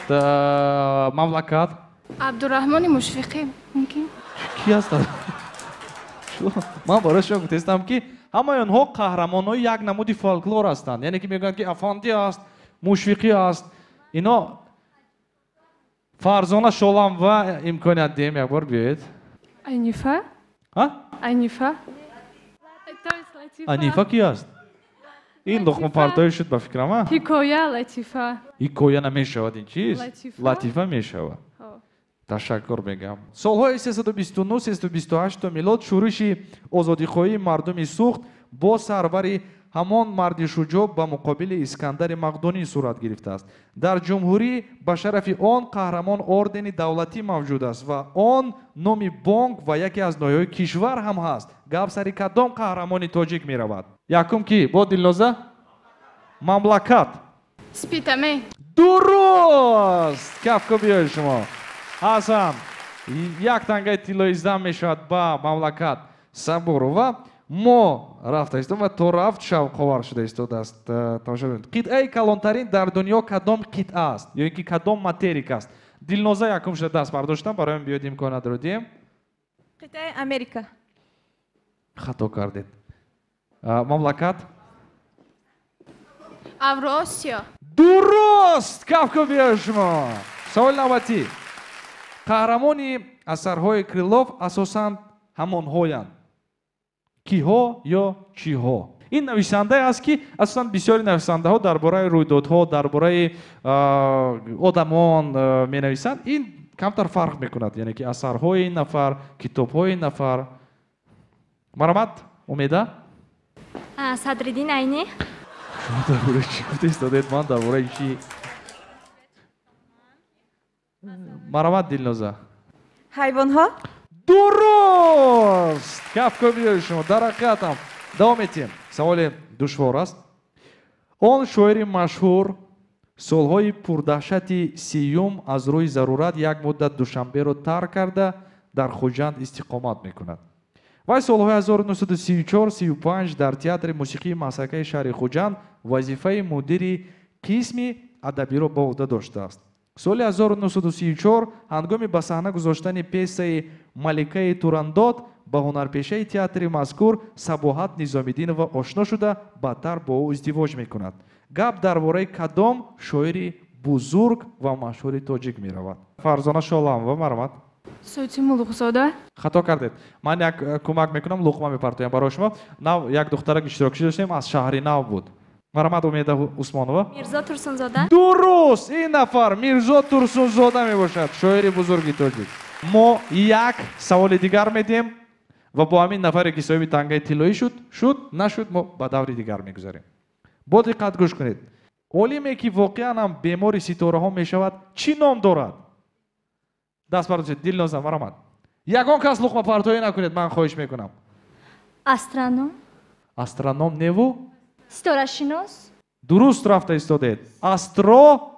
мамлакат? Абдураҳмони Мушфиқӣ мумкин? Ки аст? Ман барои шумо гуфтаистам, ки ҳамаи онҳо қаҳрамонҳои як намуди фолклор ҳастанд. Яъне ки мегӯянд, ки Афанди аст, Мушфиқӣ аст. Ино Фарзона Шоламова, имконият диҳем як бор биёед. Анифа? Анифа? Анифа ки аст? Ин луқмапартоӣ шуд ба фикрам, а? Ҳикоя, латифа. Ҳикоя намешавад ин чиз? Латифа мешавад. Ташаккур мегӯям. Солҳои 329-328 милод шӯриши озодихоҳии мардуми Суғд бо сарвари ҳамон марди шуҷоъ ба муқобили Искандари Мақдунӣ сурат гирифтааст. Дар ҷумҳурӣ ба шарафи он қаҳрамон ордени давлатӣ мавҷуд аст ва он номи бонк ва яке аз ноҳияҳои кишвар ҳам ҳаст. Гап сари кадом қаҳрамони тоҷик меравад? Якум ки? Бо Дилноза? Мамлакат. Спитаме. Дуруст! Кафкӯбиҳои шумо. Ҳасан, як тангаи тиллои зам мешавад ба мамлакат Сабурова. Мо рафта истодем ва то рафт шавқовар шуда истодааст. Тамошо бинед. Қитъаи калонтарин дар дунё кадом қитъа аст? Ё ин ки кадом материк аст? Дилноза якум шуда даст бардоштам, бароям биёд имкониятро диҳем. Қитъаи Америка. Хато кардед. Мамлакат? Авросиё. Дуруст! Кафкӯбиҳои шумо. Саволи навбатӣ. Қаҳрамони асарҳои Крилов асосан ҳамонҳоянд. Киҳо ё чиҳо? Ин нависандае аст, ки асосан бисёри нависандаҳо дар бораи рӯйдодҳо, дар бораи одамон менависанд. Ин камтар фарқ мекунад, яъне ки асарҳои ин нафар, китобҳои ин нафар. Маромад, Умеда? Садриддин Айнӣ. Шумо дар бораи чӣ гуфта истодед? Ман дар бораи чӣ? Маромад, Дилноза. Ҳайвонҳо? Дуруст! Кафкӯбиҳои шумо дар ҳақиқатам. Давом метиҳем. Саволи душвор аст. Он шоири машҳур солҳои пурдаҳшати сиюм аз рӯи зарурат як муддат Душанберо тарк карда дар Хуҷанд истиқомат мекунад. Вай солҳои 1934-35 дар театри мусиқии масакаи шаҳри Хуҷанд вазифаи мудири қисми адабиро ба уҳда доштааст. Соли 1934 ҳангоми ба саҳна гузоштани пьесаи Маликаи Турандот ба ҳунарпешаи театри мазкур Сабоҳат Низомиддинова ошно шуда, баъдтар бо ӯ издивоҷ мекунад. Гап дар бораи кадом шоири бузург ва машҳури тоҷик меравад? Фарзона Шоламова, марҳамат. Соти Мулуқзода. Хато кардед. Ман як кӯмак мекунам, луқма мепартоям барои шумо. Нав як духтарак иштирокчӣ доштем, аз шаҳри Нав буд. Марҳамат, Умеда Усмонова. Мирзо Турсунзода. Дуруст, ин нафар Мирзо Турсунзода мебошад, шоири бузурги тоҷик. Мо як саволи дигар медиҳем ва бо ҳамин нафаре ки соҳиби тангаи тиллоӣ шуд, нашуд, мо ба даври дигар мегузарем. Бо диққат гӯш кунед. Олиме ки воқеан ҳам бемори ситораҳо мешавад, чӣ ном дорад? Даст бардошед, Дилноза, марҳамат. Ягон кас луқмапартоӣ накунед, ман хоҳиш мекунам. Астроном. Астроном неву? Ситорашинос. Дуруст рафта истодед. Астро?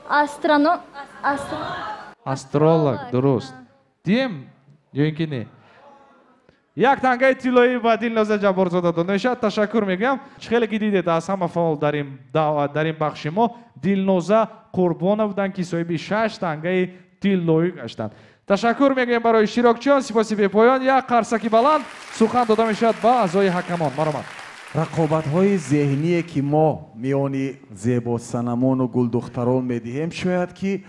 Астроном. Астролог, дуруст. Дием ё ин ки не? Як тангаи тиллоӣ ба Дилноза Ҷабборзода дода мешавад. Ташаккур мегӯям. Чӣ хеле ки дидед, аз ҳама фаъол дар ин бахши мо Дилноза Қурбонов буданд, ки соҳиби 6 тангаи тиллоӣ гаштанд. Ташаккур мегӯем барои иштирокчиён, сипоси бепоён. Як қарсаки баланд сухан дода мешавад ба аъзои ҳакамон. Марҳамат. Рақобатҳои зеҳние ки мо миёни зебосанамону гулдухтарон медиҳем, шояд ки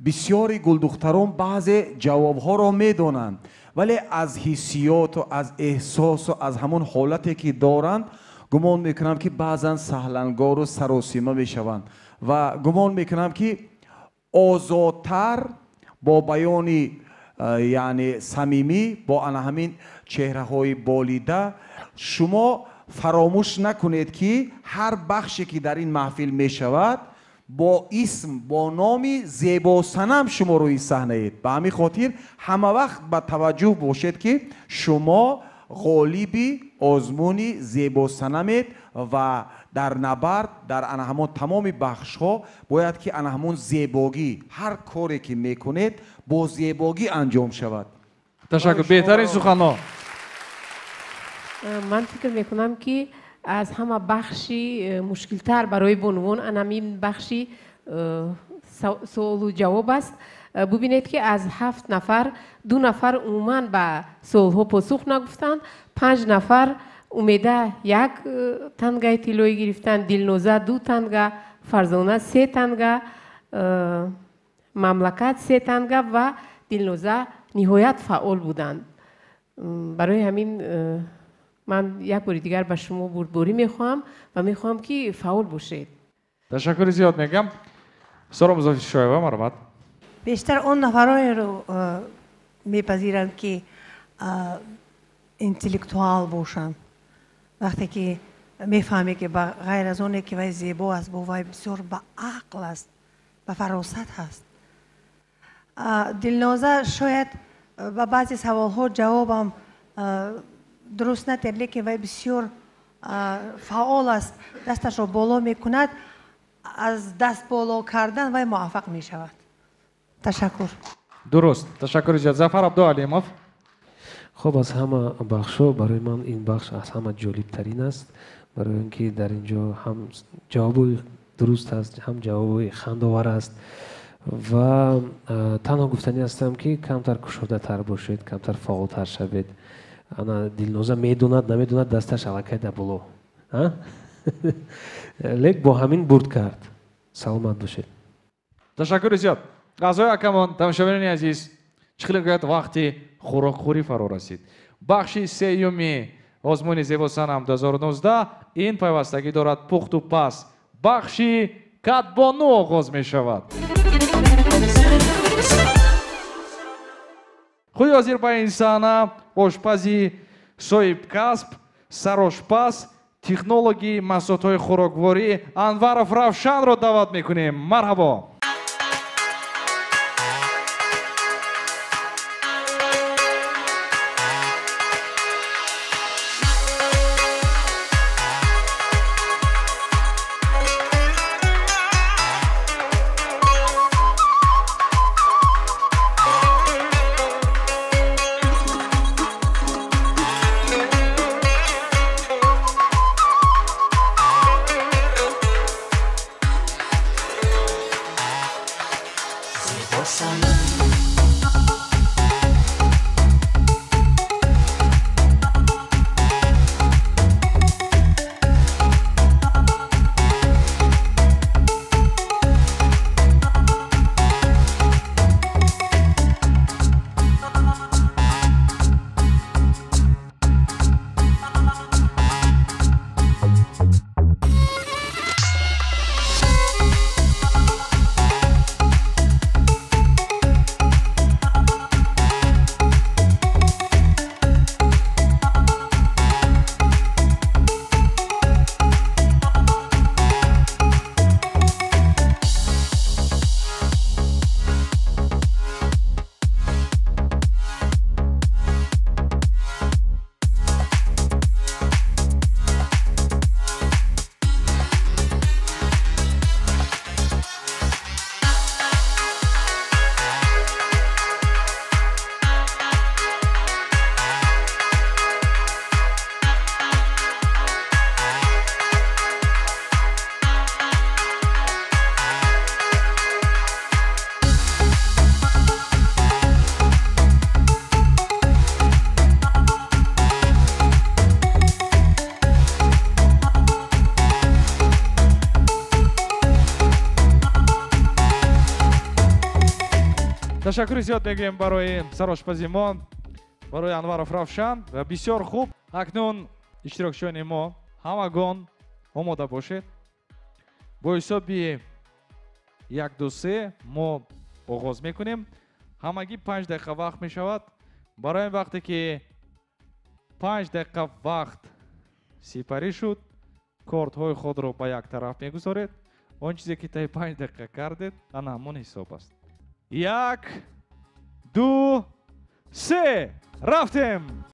бисёри гулдухтарон баъзе ҷавобҳоро медонанд, вале аз ҳиссиёту аз эҳсосу аз ҳамон ҳолате ки доранд, гумон мекунам ки баъзан саҳлангору саросима мешаванд ва гумон мекунам ки озодтар бо баёни яъне самимӣ бо ана ҳамин чеҳраҳои болида шумо фаромӯш накунед ки ҳар бахше ки дар ин маҳфил мешавад бо исм, бо номи зебосанам шумо рӯи саҳнаед. Ба ҳамин хотир ҳама вақт ба таваҷҷӯҳ бошед ки шумо ғолиби озмуни зебосанамед ва дар набард, дар ана ҳамон тамоми бахшҳо бояд ки ана ҳамон зебогӣ, ҳар коре ки мекунед бо зебогӣ анҷом шавад. Ташаккур, беҳтарин суханҳо. Ман фикр мекунам ки аз ҳама бахши мушкилтар барои бонувон анамин бахши суолу ҷавоб аст. Бубинед ки аз 7 нафар 2 нафар умуман ба суолҳо посух нагуфтанд, 5 нафар Умеда 1 тангаи тиллоӣ гирифтанд, Дилноза 2 танга, Фарзона 3 танга, Мамлакат 3 танга ва Дилноза ниҳоят фаъол буданд. Барои ҳамин ман як бори дигар ба шумо бурдборӣ мехоҳам ва мехоҳам ки фаъол бошед. Ташаккури зиёд мегӯям. Соро Музаффаршоева, марҳамат. Бештар он нафароеро мепазиранд ки интеллектуал бошанд. Вақте ки мефаҳме ки ба ғайр аз оне ки вай зебо аст, бо вай бисёр ба ақл аст, ба фаросат ҳаст. Дилноза шояд ба баъзе саволҳо ҷавобам дуруст натер, лекин вай бисёр фаъол аст, дасташро боло мекунад, аз даст боло кардан вай муваффақ мешавад. Ташаккур. Дуруст, ташаккури зиёд. Зафар Абдуалимов. Хуб, аз ҳама бахшҳо барои ман ин бахш аз ҳама ҷолибтарин аст, барои он ки дар ин ҷо ҳам ҷавоби дуруст аст, ҳам ҷавоби хандовар аст ва танҳо гуфтанӣ ҳастам ки камтар кушодатар бошед, камтар фаъолтар шавед. Ана Дилноза медонад, намедонад, дасташ аллакай дар боло. Лек бо ҳамин бурд кард. Саломат бошед. Ташаккури зиёд. Аъзои ҳакамон, тамошобинони азиз, чӣ хеле гӯяд вақти хӯрокхӯрӣ фаро расид. Бахши сеюми озмуни зебосанам 2019 ин пайвастагӣ дорад пухту пас. Бахши кадбону оғоз мешавад. Худи ҳозир ба ин саҳна ошпази соҳибкасб, сарошпаз, технологи маҳсулотҳои хӯрокворӣ Анваров Равшанро даъват мекунем. Марҳабо. Ташаккури зиёд мегӯем барои сарошпази мо, барои Анваров Равшан. Бисёр хуб. Акнун иштирокчиёни мо ҳамагон омода бошед. Бо ҳисоби 1, 2, 3 мо оғоз мекунем. Ҳамагӣ 5 дақиқа вақт мешавад. Барои ин вақте ки 5 дақиқа вақт сипарӣ шуд, кортҳои худро ба як тараф мегузоред. Он чизе ки таи 5 дақиқа кардед, ана ҳамон ҳисоб аст. 1, 2, 3. Рафтем!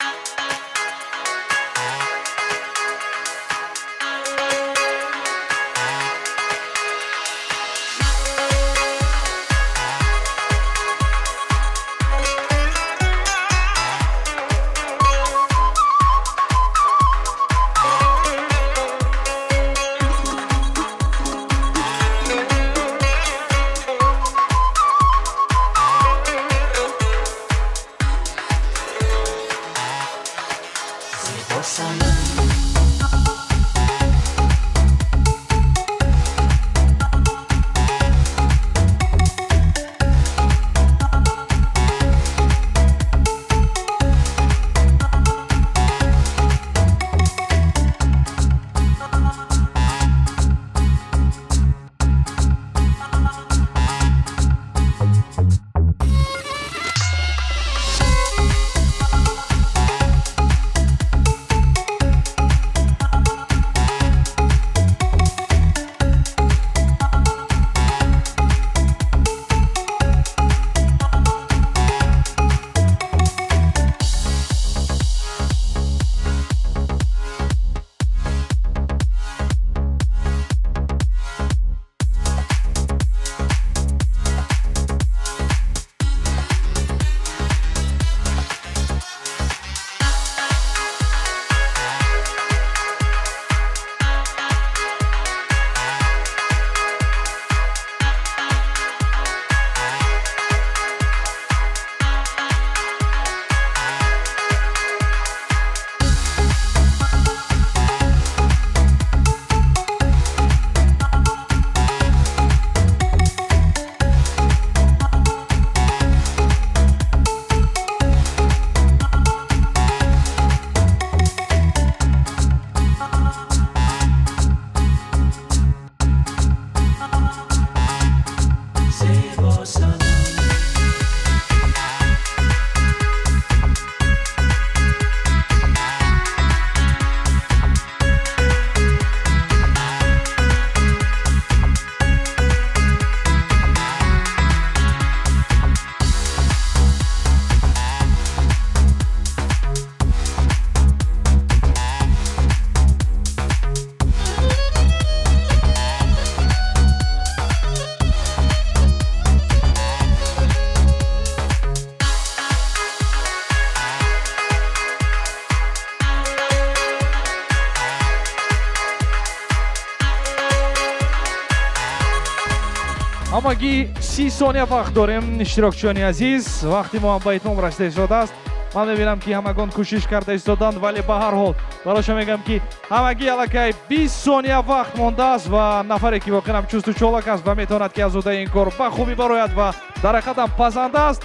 Ҳамагӣ 30 сония вақт дорем, иштирокчиёни азиз. Вақти мо ба итмом расида истодааст. Ман мебинам ки ҳамагон кӯшиш карда истоданд, вале ба ҳар ҳол барои мегӯям ки ҳамагӣ аллакай 20 сония вақт мондааст ва нафаре ки воқеан ҳам чусту чолак аст ва метавонад ки аз уҳдаи ин кор ба хубӣ барояд ва дар ҳақиқат ҳам пазанда аст,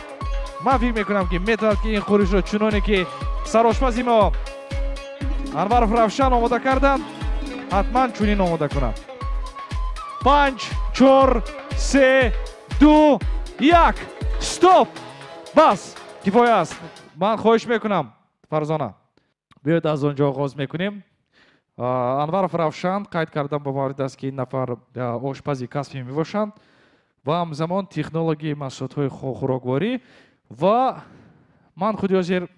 ман фикр мекунам ки метавонад ки ин хӯришро чуноне ки сарошпази мо Анваров Равшан омода карданд, ҳатман чунин омода кунад. 5, 4, 3, 2, 1. Стоп! Бас! Кифоя аст. Ман хоҳиш мекунам, Фарзона, биёед аз он ҷо оғоз мекунем. Анваров Равшан қайд кардам ба маврид аст ки ин нафар ошпази касбӣ мебошанд ва ҳамзамон технологияи маҳсулотҳои хӯрокворӣ. Ва ман худи ҳозир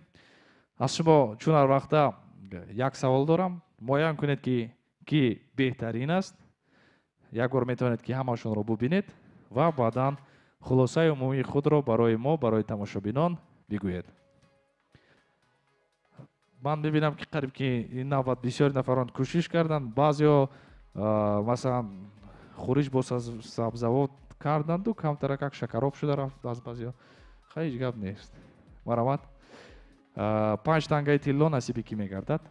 аз шумо чун ҳар вақта як савол дорам. Муайян кунед ки ки беҳтарин аст. Як бор метавонед ки ҳамашонро бубинед ва баъдан хулосаи умумии худро барои мо, барои тамошобинон бигӯед. Ман мебинам ки қариб ки ин навбат бисёри нафарон кӯшиш карданд. Баъзеҳо масалан хӯриш бо сабзавот карданду камтаракак шакароб шуда рафт аз баъзеҳо. Хай, ҳеҷ гап нест. Марҳамат. 5 тангаи тилло насиби кӣ мегардад?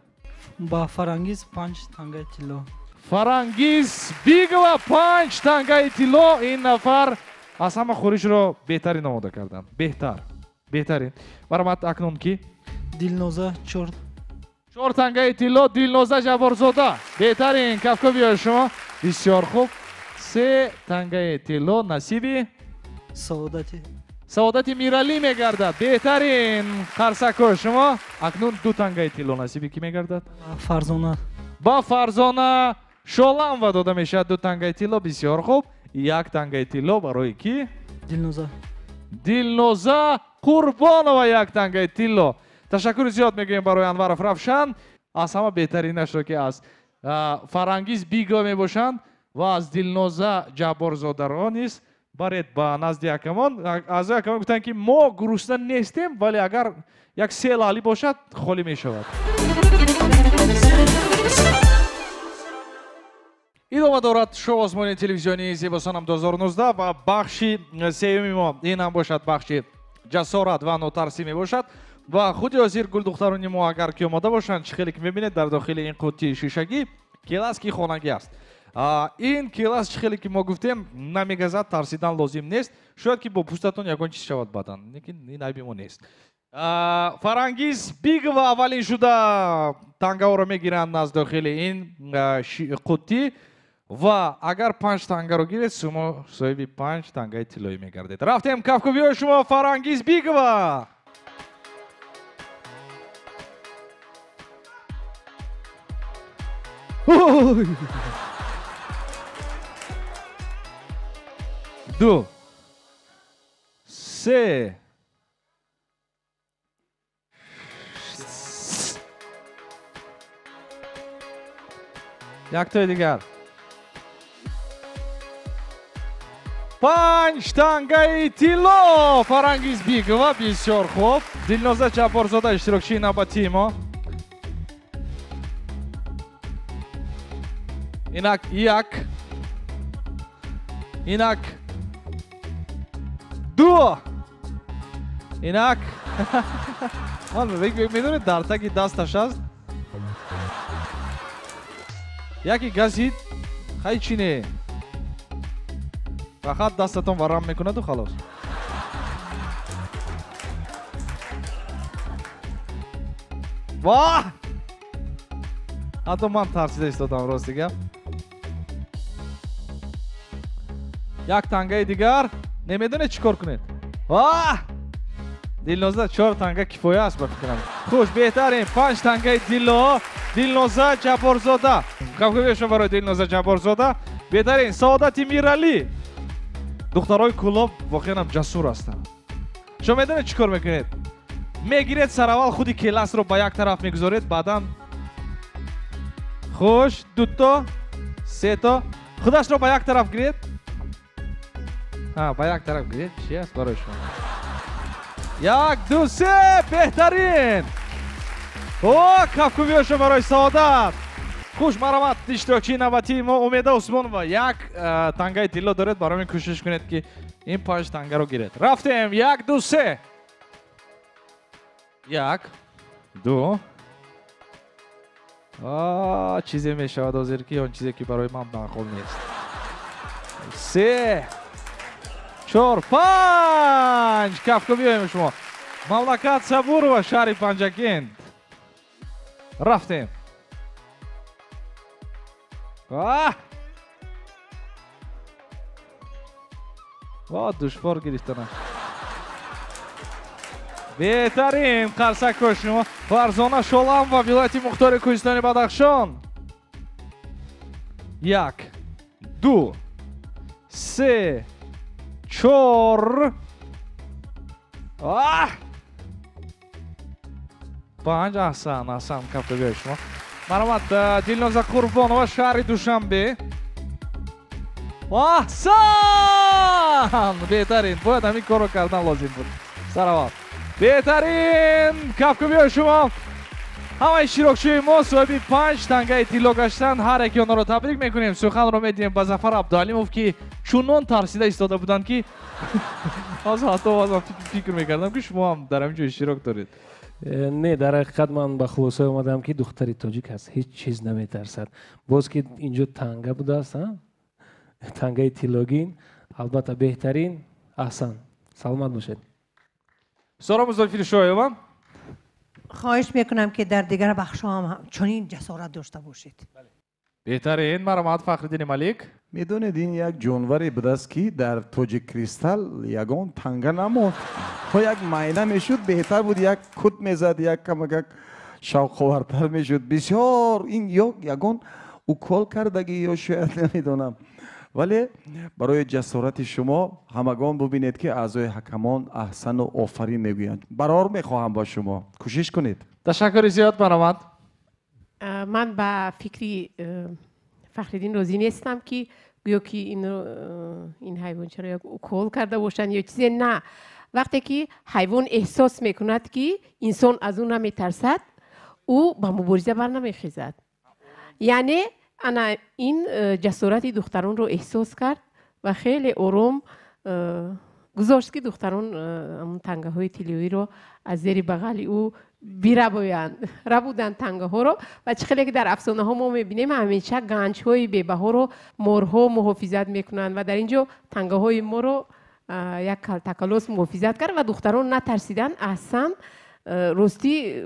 Ба Фарангиз 5 тангаи тилло. Фарангиз Бигова 5 тангаи тилло. Ин нафар Аз ҳама хӯришро беҳтарин омода карданд. Беҳтар. Беҳтарин. Марҳамат, акнун ки? Дилноза 4. 4 тангаи тилло Дилноза Ҷабборзода. Беҳтарин, кафкӯбиҳои шумо. Бисёр хуб. 3 тангаи тилло насиби Саодати Миралӣ мегардад. Беҳтарин, қарсакҳои шумо. Акнун 2 тангаи тилло насиби ки мегардад? Фарзона. Ба Фарзона Шоламова дода мешавад 2 тангаи тилло. Бисёр хуб. 1 тангаи тилло барои ки? Дилноза. Дилноза Қурбонова 1 тангаи тилло. Ташаккури зиёд мегӯем барои Анваров Равшан. Аз ҳама беҳтаринашро ки аз Фарангиз Бигова мебошанд ва аз Дилноза Ҷабборзодаро низ баред ба назди ҳакамон. Аъзои ҳакамон гуфтанд ки мо гурусна нестем, вале агар як се лаъли бошад холӣ мешавад. Идома дорад шоу озмуни телевизионии Зебосанам 2019 ва бахши сеюми мо ин ҳам бошад бахши ҷасорат ва нотарсӣ мебошад. Ва худи ҳозир гулдухтарони мо агар ки омода бошанд, чӣ хеле ки мебинед дар дохили ин қуттии шишагӣ келаски хонагӣ аст. Ин келас чӣ хеле ки мо гуфтем намегазад, тарсидан лозим нест. Шояд ки бо пӯстатон ягон чиз шавад баъдан, лекин ин айби мо нест. Фарангиз Бигова аввалин шуда тангаҳоро мегиранд аз дохили ин қуттӣ ва агар 5 тангаро гиред, шумо соҳиби 5 тангаи тиллоӣ мегардед. Рафтем, кафкӯбиҳои шумо Фарангиз Бигова. Ду, се, яктои дигар. 5 тангаи тилло Фарангиз Бигова. Бисёр хуб. Дилноза Ҷабборзода иштирокчии навбатии мо. Инак 1, инак 2, инак ман медонед дар таги дасташ аст яке газид, хай чӣ не, фақат дастатон варам мекунаду халос. Ваҳ! Ҳатто ман тарсида истодам, рости гап. 1 тангаи дигар. Намедонед чӣ кор кунед. Ваҳ! Дилноза 4 танга кифоя аст ба фикрам. Хуш, беҳтарин. 5 тангаи тилло Дилноза Ҷабборзода. Кафкӯбии шумо барои Дилноза Ҷабборзода. Беҳтарин. Саодати Миралӣ. Духтарои Кӯлоб воқеан ҳам ҷасур ҳастанд. Шумо медонед чӣ кор мекунед? Мегиред сараввал худи келасро ба як тараф мегузоред, баъдан хуш, 2 то, 3 то, худашро ба як тараф гиред. Ба як тараф гиред, чӣ аст барои шумо? 1, 2, 3, беҳтарин. О, кафкӯбиҳо шумо барои Саодат. Хуш, марҳамат, иштирокчии навбатии мо Умеда Усмонова. 1 тангаи тилло доред, барои ин кӯшиш кунед ки ин 5 тангаро гиред. Рафтем, 1, 2, 3. 1, 2. Чизе мешавад ҳозир ки он чизе ки барои ман маъқул нест. 3, 4, 5. Кафкӯбиҳои шумо. Мамлакат Сабурова, шаҳри Панҷакент. Рафтем. Ва душвор гирифтанаш. Беҳтарин, қарсакҳои шумо. Фарзона Шоламова, вилояти Мухтори Кӯҳистони Бадахшон. 1, 2, 3, 4, 5. Аҳсан, аҳсан, кафкӯбиҳои шумо. Марҳамат, Дилноза Қурбонова, шаҳри Душанбе. Аҳсан! Беҳтарин, бояд ҳамин корро кардан лозим буд. Сараввал. Беҳтарин, кафкӯбиҳои шумо. Ҳамаи иштирокчиёни мо соҳиби 5 тангаи тилло гаштанд. Ҳар яки онҳоро табрик мекунем. Суханро медиҳем ба Зафар Абдуалимов, ки чунон тарсида истода буданд, ки ҳозир ҳатто баъзан фикр мекардам, ки шумо ҳам дар ҳамин ҷо иштирок доред. Не, дар ҳақиқат ман ба хулосае омадам, ки духтари тоҷик аз ҳеҷ чиз наметарсад. Боз ки инҷо танга будааст, тангаи тиллогин, албатта беҳтарин. Аҳсан, саломат бошед. Сора Музаффаршоева. Хоҳиш мекунам, ки дар дигар бахшҳо ҳам чунин ҷасорат дошта бошед. Беҳтарин. Марҳамат, Фахриддини Малик. Медонед, ин як ҷонваре будааст, ки дар Тоҷик Кристал ягон танга намонд. То як майна мешуд, беҳтар буд, як кут мезад, як камакак шавқовартар мешуд. Бисёр ин ё ягон укол кардагӣ ё шояд намедонам. Вале барои ҷасорати шумо ҳамагон бубинед, ки аъзои ҳакамон аҳсану офарин мегӯянд. Барор мехоҳам бо шумо. Кӯшиш кунед. Ташаккури зиёд, марҳамат. Ман ба фикри Фахриддин розӣ нестам, ки гӯё ки ин ҳайвончаро як укол карда бошанд ё чизе. На, вақте ки ҳайвон эҳсос мекунад, ки инсон аз ӯ наметарсад, ӯ ба мубориза бар намехезад. Яъне ана ин ҷасорати духтаронро эҳсос кард ва хеле ором гузошт, ки духтарон тангаҳои тиллоиро аз зери бағали ӯ бирабоянд, рабуданд тангаҳоро. Ва чӣ хеле ки дар афсонаҳо мо мебинем, ҳамеша ганҷҳои бебаҳоро морҳо муҳофизат мекунанд ва дар ин ҷо тангаҳои моро як калтакалос муҳофизат кард ва духтарон натарсиданд. Аҳсан, ростӣ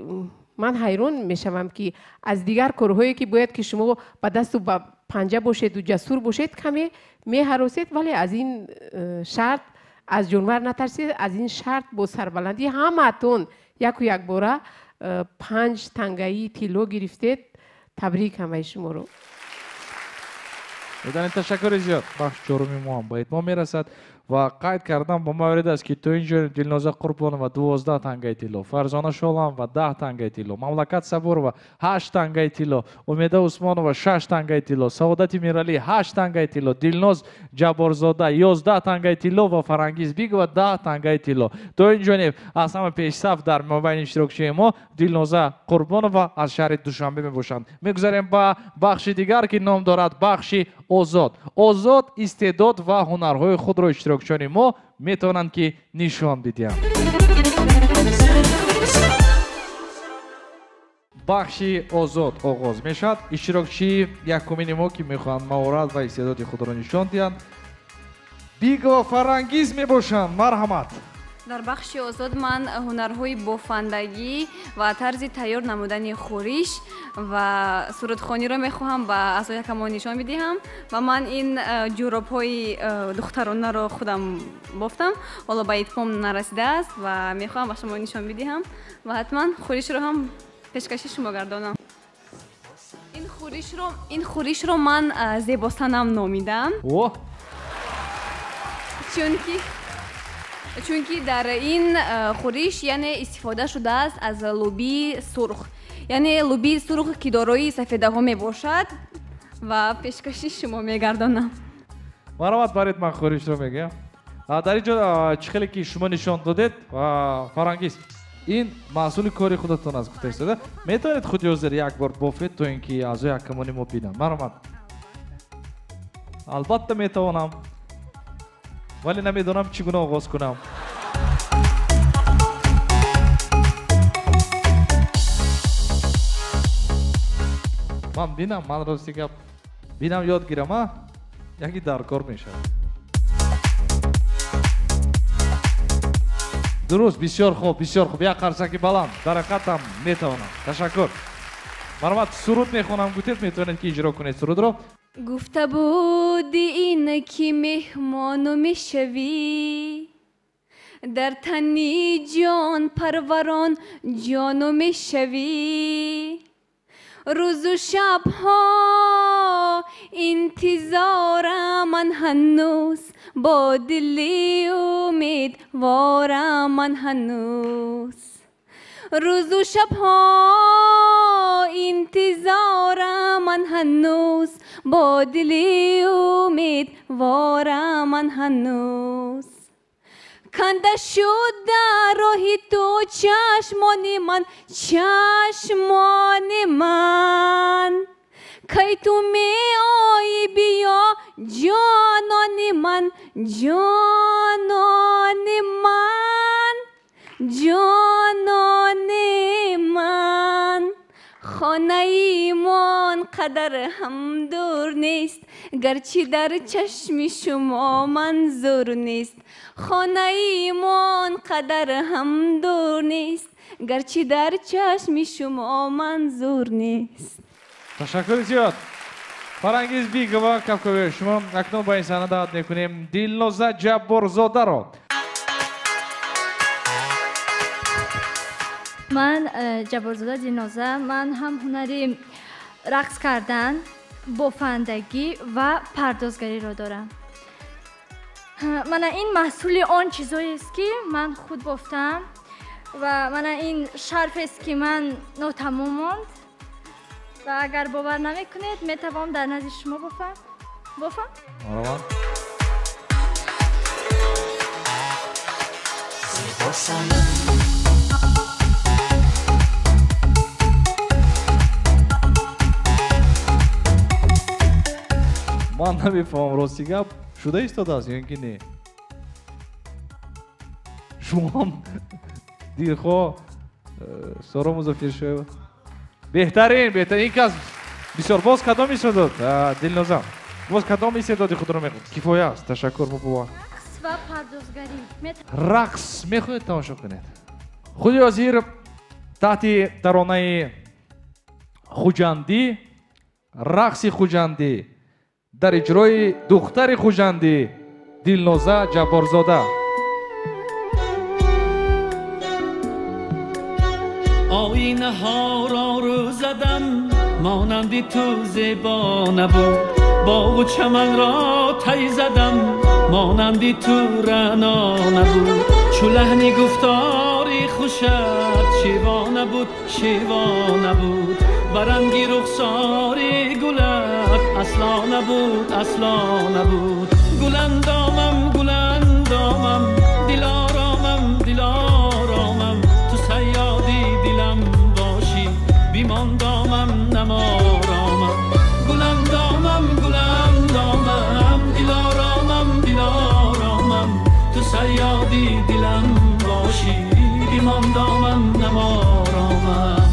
ман ҳайрон мешавам, ки аз дигар корҳое ки бояд ки шумо ба дасту ба панҷа бошеду ҷасур бошед, каме меҳаросед, вале аз ин шарт аз ҷонвар натарсед, аз ин шарт бо сарбаландӣ ҳамаатон яку якбора 5 тангаи тилло гирифтед. Табрик ҳамаи шуморо. Медонед, ташаккури зиёд. Бахши чоруми мо ҳам ба итмом мерасад ва қайд кардам ба маврид аст, ки то ин ҷо Дилноза Қурбонова 12 тангаи тилло, Фарзона Шоламова 10 тангаи тилло, Мамлакат Сабурова 8 тангаи тилло, Умеда Усмонова 6 тангаи тилло, Саодати Миралӣ 8 тангаи тилло, Дилноз Ҷабборзода 11 тангаи тилло ва Фарангиз Бигова 10 тангаи тилло. То ин ҷониб аз ҳама пешсаф дар мобайни иштирокчии мо Дилноза Қурбонова аз шаҳри Душанбе мебошанд. Мегузарем ба бахши дигар, ки ном дорад бахши озод. Озод истеъдод ва ҳунарҳои худро иштирокчиёни мо метавонанд ки нишон бидиҳанд. Бахши озод оғоз мешавад. Иштирокчии якумини мо, ки мехоҳанд маҳорат ва истеъдоди худро нишон диҳанд, Бигова Фарангиз мебошанд. Марҳамат. Дар бахши озод ман ҳунарҳои бофандагӣ ва тарзи тайёр намудани хӯриш ва сурудхониро мехоҳам ба аъзои ҳакамон нишон бидиҳам ва ман ин ҷӯробҳои духтаронаро худам бофтам, ҳоло ба итмом нарасидааст ва мехоҳам ба шумо нишон бидиҳам ва ҳатман хӯришро ҳам пешкаши шумо гардонам. Ин хӯришро ман Зебосанам номидам, чунки дар ин хӯриш яъне истифода шудааст аз лӯбии сурх, яъне лӯбии сурх, ки дорои сафедаҳо мебошад ва пешкаши шумо мегардонам. Марҳамат, баред, ман хӯришро мегӯям. Дар ин ҷо чӣ хеле ки шумо нишон додед, Фарангиз, ин маҳсули кори худатон аст, гуфта истода. Метавонед худи ҳозир як бор бофед, то ин ки аъзои ҳакамони мо бинанд. Марҳамат. Албатта метавонам, вале намедонам чӣ гуна оғоз кунам. Ман бинам, ман рости гап бинам, ёд гирам, а яки даркор мешавад. Дуруст, бисёр хуб, бисёр хуб. Як қарсаки баланд. Дар ҳақиқатам метавонам. Ташаккур. Марҳамат, суруд мехонам гуфтед, метавонед ки иҷро кунед сурудро. Гуфта буди ин ки меҳмону мешавӣ, дар тани ҷон парварон ҷону мешавӣ, рӯзу шабҳо интизорам ман ҳанӯз, бо дили умедворам ман ҳанӯз, рӯзу шабҳо интизорам ман ҳанӯз, бо дили умедворам ман ҳанӯз. Канда шуда роҳи ту чашмони ман, чашмони ман, кай ту меоӣ биё ҷонони ман, ҷонони ман, ҷонони ман. Хонаи мон қадар ҳам дур нест, Гарчи дар чашми шумо манзур нест, хонаи мо он қадар ҳам дур нест, гарчи дар чашми шумо манзур нест. Ташаккури зиёд. Фарангиз Бегова, кафковии шумо. Акнун ба ин саҳна даъват мекунем Дилноза Ҷабборзодаро. Ман Ҷабборзода Дилноза, ман ҳам ҳунари рақс кардан, бофандагӣ ва пардозгариро дорам. Мана ин маҳсули он чизоест, ки ман худ бофтам ва мана ин шарфест, ки ман нотамом монд. Ва агар бовар намекунед, метавонам дар назди шумо бофам. Бофам? Марҳамат. Ман намефаҳмам, рости гап шуда истодааст ё ин ки не? Шумо ҳам дилхоҳ Соро Музаффаршоева. Беҳтарин, беҳтарин. Ин кас бисёр. Боз кадом истеъдод, Дилноза? Боз кадом истеъдоди худро мехоҳед? Кифоя аст. Ташаккур, муборак. Рақс ва пардозгарӣ. Рақс мехоҳед тамошо кунед? Худи ҳозир таҳти таронаи Хуҷандӣ, рақси Хуҷандӣ дар иҷрои духтари Хуҷандӣ Дилноза Ҷабборзода. Оинаҳоро рӯ задам, монанди ту зебо набуд. Боғу чаманро тай задам, монанди ту раъно набуд. Чу лаҳни гуфтори хушат шево набуд, шево набуд. Ба ранги рухсори гулат асло набуд, асло набуд. Гуландомам, гуландомам, дилоромам, дилоромам, ту саёди дилам бошӣ, бимондомам, наморомам. Гуландомам, гуландомам, дилоромам, дилоромам, ту саёди дилам бошӣ, бимондомам, наморомам.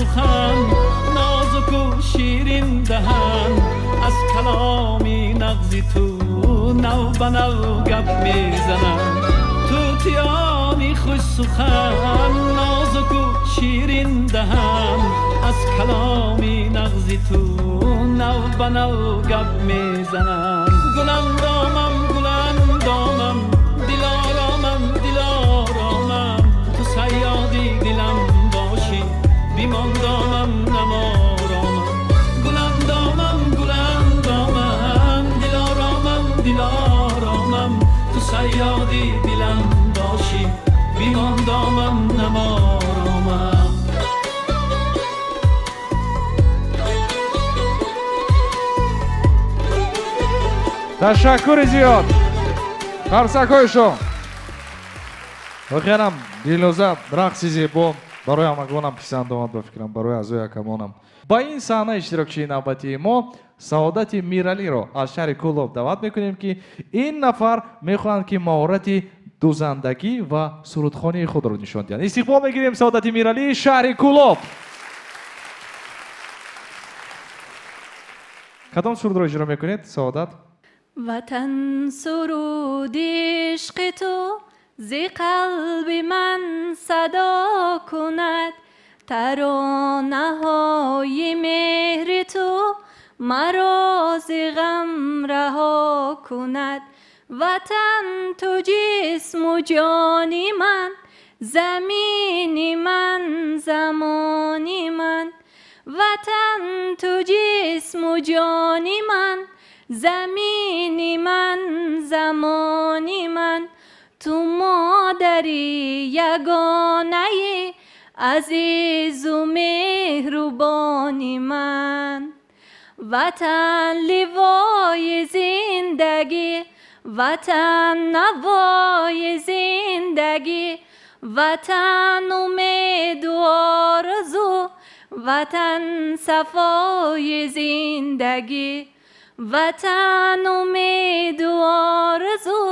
Сухан нозуку ширин даҳан, аз каломи нағзи ту нав ба нав гап мезанам. Тутиёни хушсухан, нозуку ширин даҳан, аз каломи нағзи ту нав ба нав гап мезанам. Гуландомам, гуландомам, дилоромам, дилоромам, ту саёди дилам бошӣ, бимондомам, наморомам. Гуландомам, гуландомам, дилоромам, дилоромам, ту саёди дилам бошӣ, бимондомам, наморомам. Ташаккури зиёд. Қарсакҳои шумо. Воқеан Дилноза рақси зебо барои ҳамагонам писанд омад, ба фикрам барои аъзои ҳакамонам. Ба ин саҳна иштирокчии навбатии мо Саодати Миралиро аз шаҳри Кӯлоб даъват мекунем, ки ин нафар мехоҳанд, ки маҳорати дузандагӣ ва сурудхонии худро нишон диҳанд. Истиқбол мегирем Саодати Миралӣ, шаҳри Кӯлоб. Кадом сурудро иҷро мекунед, Саодат? Ватан суруди ишқи ту зи қалби ман садо кунад, таронаҳои меҳри ту маро зи ғам раҳо кунад. Ватан ту ҷисму ҷони ман, замини ман, замони ман. Ватан ту ҷисму ҷони ман, замини ман, замони ман. Ту модари ягонаи Азизу меҳрубони ман. Ватан ливои зиндагӣ, ватан навои зиндагӣ, ватан умеду орзу, ватан сафои зиндагӣ, ватан умеду орзу,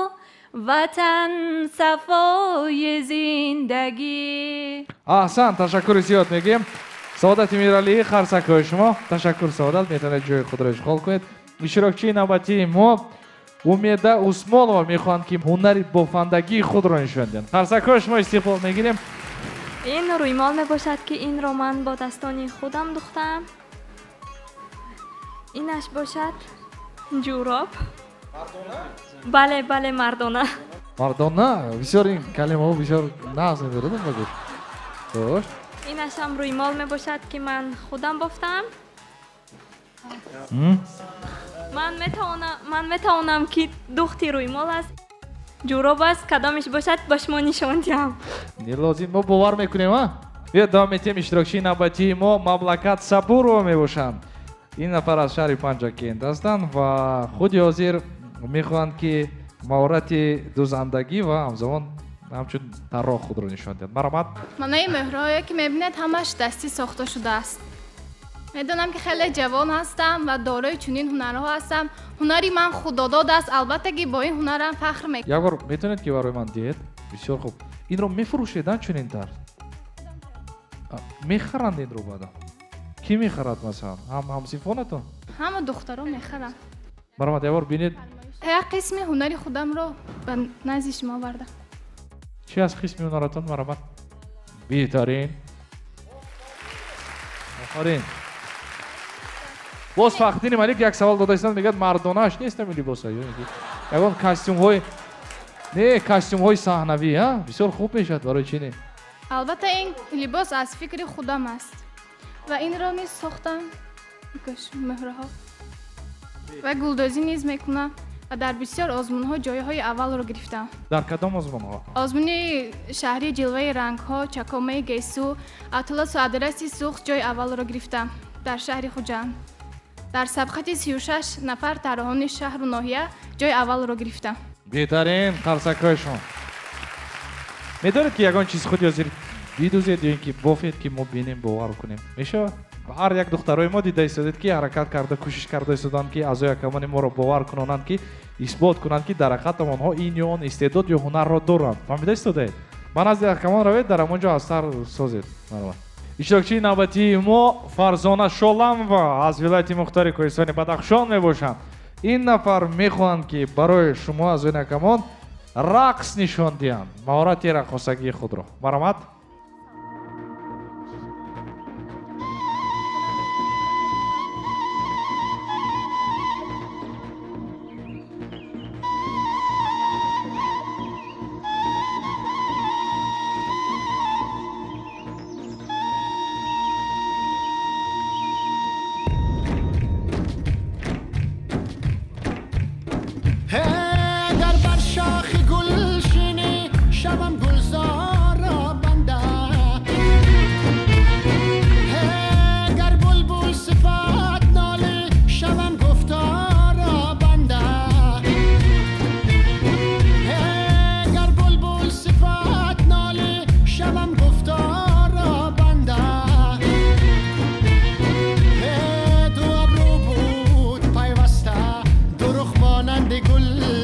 ватан сафои зиндагӣ. Аҳсан, ташаккури зиёд мегӯем. Саодати Миралӣ, қарсакҳои шумо. Ташаккур, Саодат, метавонед ҷои худро ишғол кунед. Иштирокчии навбатии мо Умеда Усмонова мехоҳанд, ки ҳунари бофандагии худро нишон диҳанд. Қарсакҳои шумо истиқбол мегирем. Ин рӯймол мебошад, ки инро ман бо дастони худам духтам. Инаш бошад ҷӯроб. Бале, бале, мардона. Мардона? Бисёр ин калимаҳо бисёр нағз мебарад ба гӯш. Хош. Инашам рӯймол мебошад, ки ман худам бофтам. Ман метавонам, ки духти рӯймол аст, ҷӯроб аст, кадомиш бошад ба шумо нишон диҳам. Нелозим, мо бовар мекунем, а? Биё давом метиҳем. Иштирокчии навбатии мо Мамлакат Сабурова мебошанд. Ин нафар аз шаҳри Панҷакент ҳастанд ва худи ҳозир мехоҳанд, ки маҳорати дузандагӣ ва ҳамзамон ҳамчун тарроҳ худро нишон диҳанд. Марҳамат. Манаи меҳрҳое, ки мебинед, ҳамаш дастӣ сохта шудааст. Медонам, ки хеле ҷавон ҳастам ва дорои чунин ҳунарҳо ҳастам. Ҳунари ман худодод аст, албатта, ки бо ин ҳунарам фахр мекунам. Як бор метавонед, ки барои ман диҳед? Бисёр хуб. Инро мефурӯшед, чунин тарз? Мехаранд инро баъдан? Кӣ мехарад масалан? Ҳамсинфонатон? Ҳама духтарон мехаранд. Марҳамат, як бор бинед. Як қисми ҳунари худамро ба назди шумо овардам. Чӣ аз қисми ҳунаратон, марҳамат? Беҳтарин. Офарин. Боз Фахриддини Малик як савол дода истанд, мегӯяд мардонааш нест ҳамин либоса. Ягон костюмҳои не, костюмҳои саҳнавӣ, а? Бисёр хуб мешавад, барои чӣ не? Албатта, ин либос аз фикри худам аст ва инро низ сохтам, меҳраҳо ва гулдозӣ низ мекунам ва дар бисёр озмунҳо ҷойҳои аввалро гирифтам. Дар кадом озмунҳо? Озмуни шаҳрии ҷилваи рангҳо, чакомаи гесу, атласу адраси сухт ҷои аввалро гирифтам дар шаҳри Хуҷанд. Дар сабқати 36 нафар тарроҳони шаҳру ноҳия ҷои аввалро гирифтам. Беҳтарин, қарсакҳои шумо. Медонед, ки ягон чиз худи ҳозир бидӯзед ё ин ки бофед, ки мо бинем, бовар кунем? Мешавад? Ҳар як духтарои мо дида истодед, ки ҳаракат карда, кӯшиш карда истоданд, ки аъзои ҳакамони моро бовар кунонанд, ки исбот кунанд, ки дар ҳақиқат онҳо ин ё он истеъдод ё ҳунарро доранд. Фаҳмида истодаед? Ба назди ҳакамон равед, дар ҳамон ҷо аз сар созед. Марҳамат. Иштирокчии навбатии мо Фарзона Шоламова аз вилояти мухтори Кӯҳистони Бадахшон мебошанд. Ин нафар мехоҳанд, ки барои шумо аъзои ҳакамон рақс нишон диҳанд, маҳорати раққосагии худро. Марҳамат. دو ابرو بود پیوسته، دو رخ مانند گل.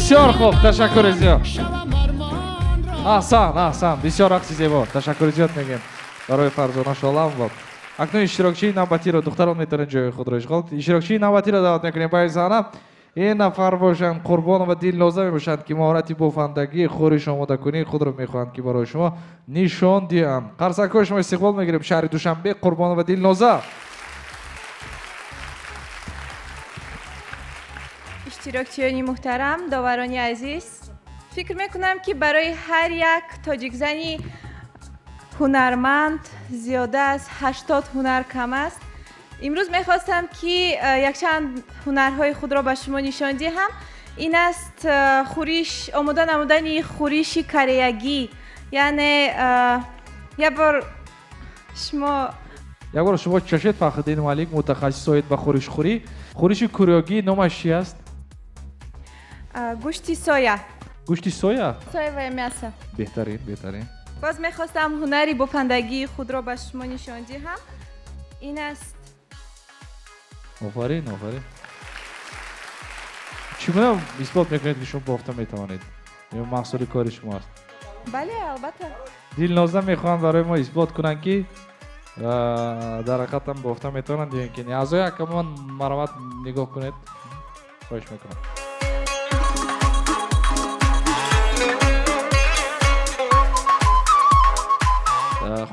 Бисёр хуб, ташаккури зиёд. Аҳсан, аҳсан, бисёр рақси зебо. Ташаккури зиёд мегӯем барои Фарзона Шоламова. Акнун иштирокчии навбатиро, духтарон метавонед ҷои худро ишғол кунед. Иштирокчии навбатиро даъват мекунем ба ин саҳна. Ин нафар бошанд Қурбонова Дилноза мебошанд, ки маҳорати бофандагӣ, хӯриш омодакунии худро мехоҳанд, ки барои шумо нишон диҳанд. Қарсакҳои шумо истиқбол мегирем. Шаҳри Душанбе, Қурбонова Дилноза. Иштирокчиёни муҳтарам, доварони азиз, фикр мекунам, ки барои ҳар як тоҷикзани ҳунарманд зиёда аз 80 ҳунар кам аст. Имрӯз мехостам, ки якчанд ҳунарҳои худро ба шумо нишон диҳам. Ин аст хӯриш, омода намудани хӯриши кореягӣ. Яъне як бор шумо як бор шумо чашед. Фахриддин Малик, мутахассис оид ба хӯришхӯрӣ. Хӯриши кореягӣ номаш чи аст? Гӯшти соя. Гӯшти соя? Соевое мясо. Беҳтарин, беҳтарин. Боз мехостам ҳунари бофандагии худро ба шумо нишон диҳам. Ин аст. Офарин, офарин. Чӣ гуна исбот мекунед, ки шумо бофта метавонед? Ё маҳсули кори шумо аст? Бале, албатта. Дилноза мехоҳанд барои мо исбот кунанд, ки дар ҳақиқатан бофта метавонанд ё ин ки не. Аъзои ҳакамон, марҳамат нигоҳ кунед. Хоҳиш мекунам.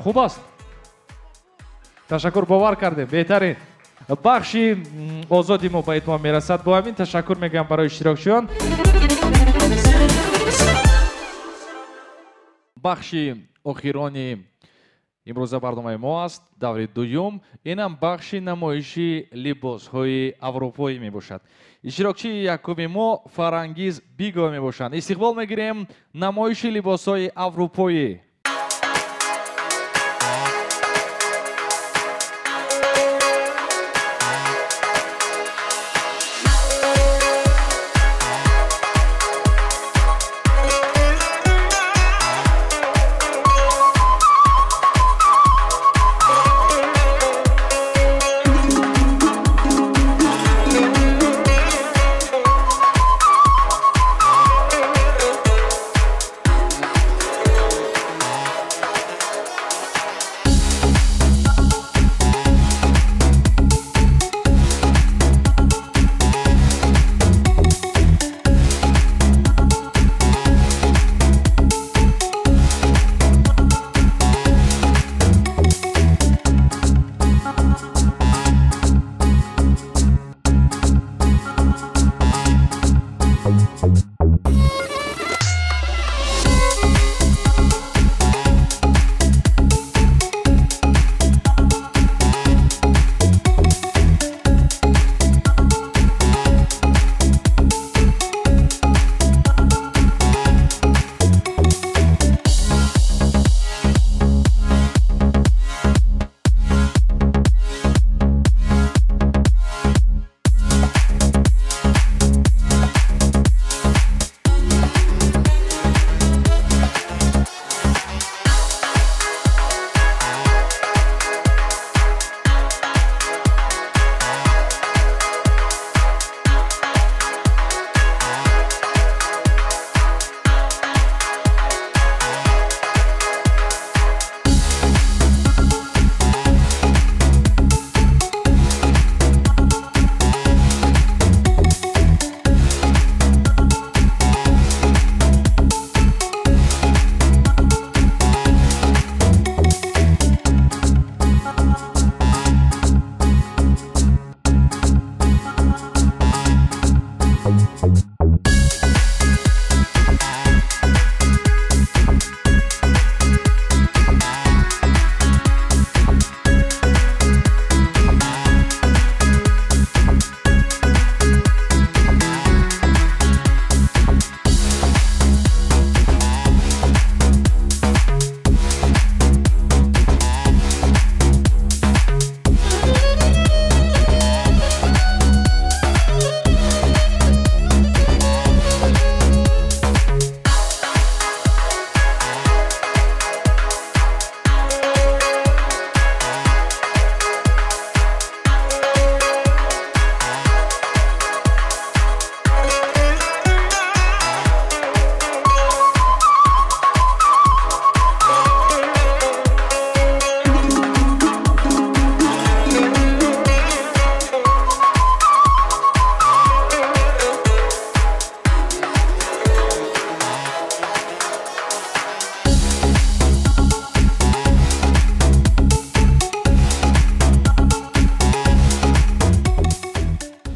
Хуб аст. Ташаккур, бовар кардем. Беҳтарин. Бахши озоди мо ба итмом мерасад. Бо ҳамин ташаккур мегӯям барои иштирокчиён. Бахши охирони имрӯза барномаи мо аст, даври дуюм. Инам бахши намоиши либосҳои аврупоӣ мебошад. Иштирокчии якуми мо Фарангиз Бигова мебошанд. Истиқбол мегирем намоиши либосҳои аврупоӣ.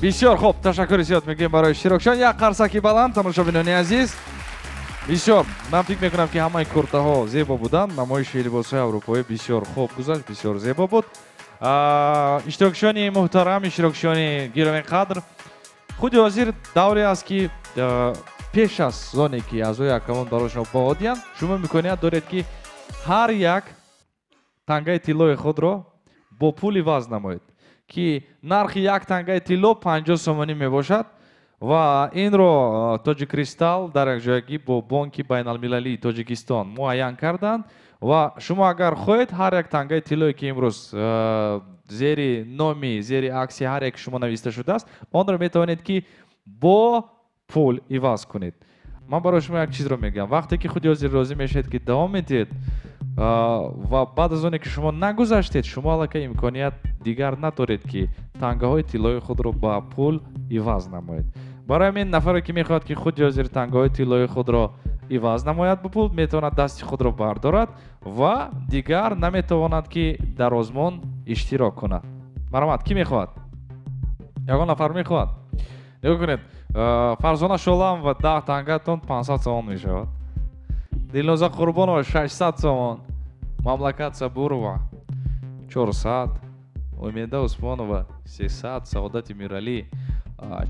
Бисёр хуб, ташаккури зиёд мегӯем барои иштирокчиён. Як қарсаки баланд, тамошобинони азиз. Бисёр, ман фикр мекунам, ки ҳамаи куртаҳо зебо буданд. Намоиши либосҳои аврупоӣ бисёр хуб гузашт, бисёр зебо буд. Иштирокчиёни муҳтарам, иштирокчиёни гиромиқадр, худи ҳозир давре аст, ки пеш аз оне ки аъзои ҳакамон барои шумо баҳо диҳанд, шумо имконият доред, ки ҳар як тангаи тиллои худро бо пул иваз намоед, ки нархи як тангаи тилло 50 сомонӣ мебошад ва инро Тоҷиккристал дар якҷоягӣ бо Бонки байналмилалии Тоҷикистон муайян карданд. Ва шумо агар хоҳед, ҳар як тангаи тиллое, ки имрӯз зери номи, зери акси ҳар яки шумо нависта шудааст, онро метавонед, ки бо пул иваз кунед. Ман барои шумо як чизро мегӯям: вақте ки худи ҳозир розӣ мешавед, ки давом медиҳед, ва баъд аз оне ки шумо нагузаштед, шумо аллакай имконият дигар надоред, ки тангаҳои тиллои худро ба пул иваз намоед. Барои ҳамин нафаре, ки мехоҳад, ки худи ҳозир тангаҳои тиллои худро иваз намояд ба пул, метавонад дасти худро бардорад ва дигар наметавонад, ки дар озмун иштирок кунад. Марҳамат, кӣ мехоҳад? Ягон нафар мехоҳад? Нигоҳ кунед, Фарзона Шоламова, 10 тангатон 500 сомон мешавад. Дилноза Қурбонова 600 сомон, Мамлакат Сабурова 400, Умеда Усмонова 300, Саодати Миралӣ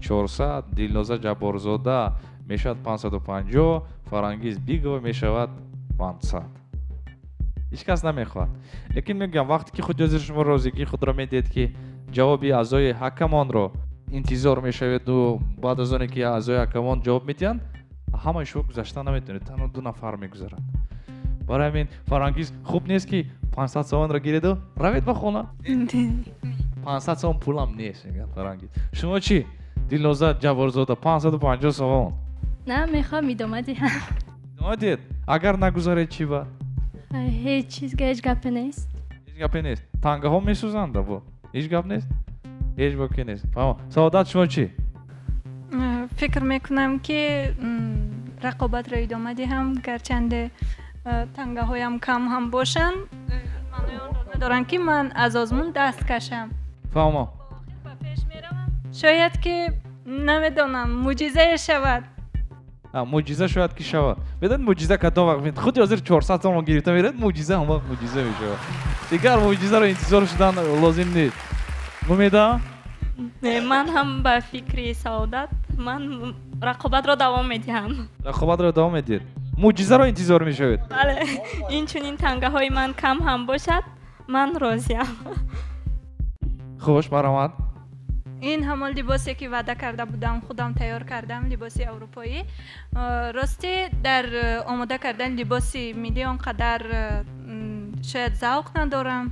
400, Дилноза Ҷабборзода мешавад 550, Фарангиз Бигова мешавад 500. Ҳеҷ кас намехоҳад. Лекин мегӯям, вақте ки худи ҳозир шумо розигии худро медиҳед, ки ҷавоби аъзои ҳакамонро интизор мешаведу баъд аз оне ки аъзои ҳакамон ҷавоб медиҳанд, ҳамаи шумо гузашта наметавонед, танҳо ду нафар мегузаранд. Барои ҳамин, Фарангиз, хуб нест, ки 500 сомонро гиреду равед ба хона? 500 сомон пулам нест, мегӯяд Фарангиз. Шумо чӣ, Дилноза Ҷабборзода, 550 сомон? На, мехоҳам идома диҳам. Идома диҳед. Агар нагузаред, чӣ бад? Ҳеҷ чиз, ҳеҷ гапе нест. Ҳеҷ гапе нест. Тангаҳо месӯзанд, бо ҳеҷ гап нест, ҳеҷ боке нест. Фаҳмо. Саодат, шумо чӣ? Фикр мекунам, ки рақобатро идома диҳам, гарчанде тангаҳоям кам ҳам бошанд, маънои онро надоранд, ки ман аз озмун даст кашам. Фаҳмо. Ба пеш меравам, шояд ки, намедонам, мӯъҷизае шавад. Мӯъҷиза шояд ки шавад. Медонед, мӯъҷиза кадом вақт? Худи ҳозир 400 сомон гирифта меравед, мӯъҷиза ҳам вақт мӯъҷиза мешавад. Дигар мӯъҷизаро интизор шудан лозим нест. Умеда? Ман ҳам ба фикри Саодат, ман рақобатро давом медиҳам. Рақобатро давом медиҳед. Мӯъҷизаро интизор мешавед? Бале, инчунин тангаҳои ман кам ҳам бошад, ман розиам. Хуш, марҳамат. Ин ҳамон либосе, ки ваъда карда будам, худам тайёр кардам, либоси аврупоӣ. Ростӣ, дар омода кардани либоси миллӣ он қадар шояд завқ надорам.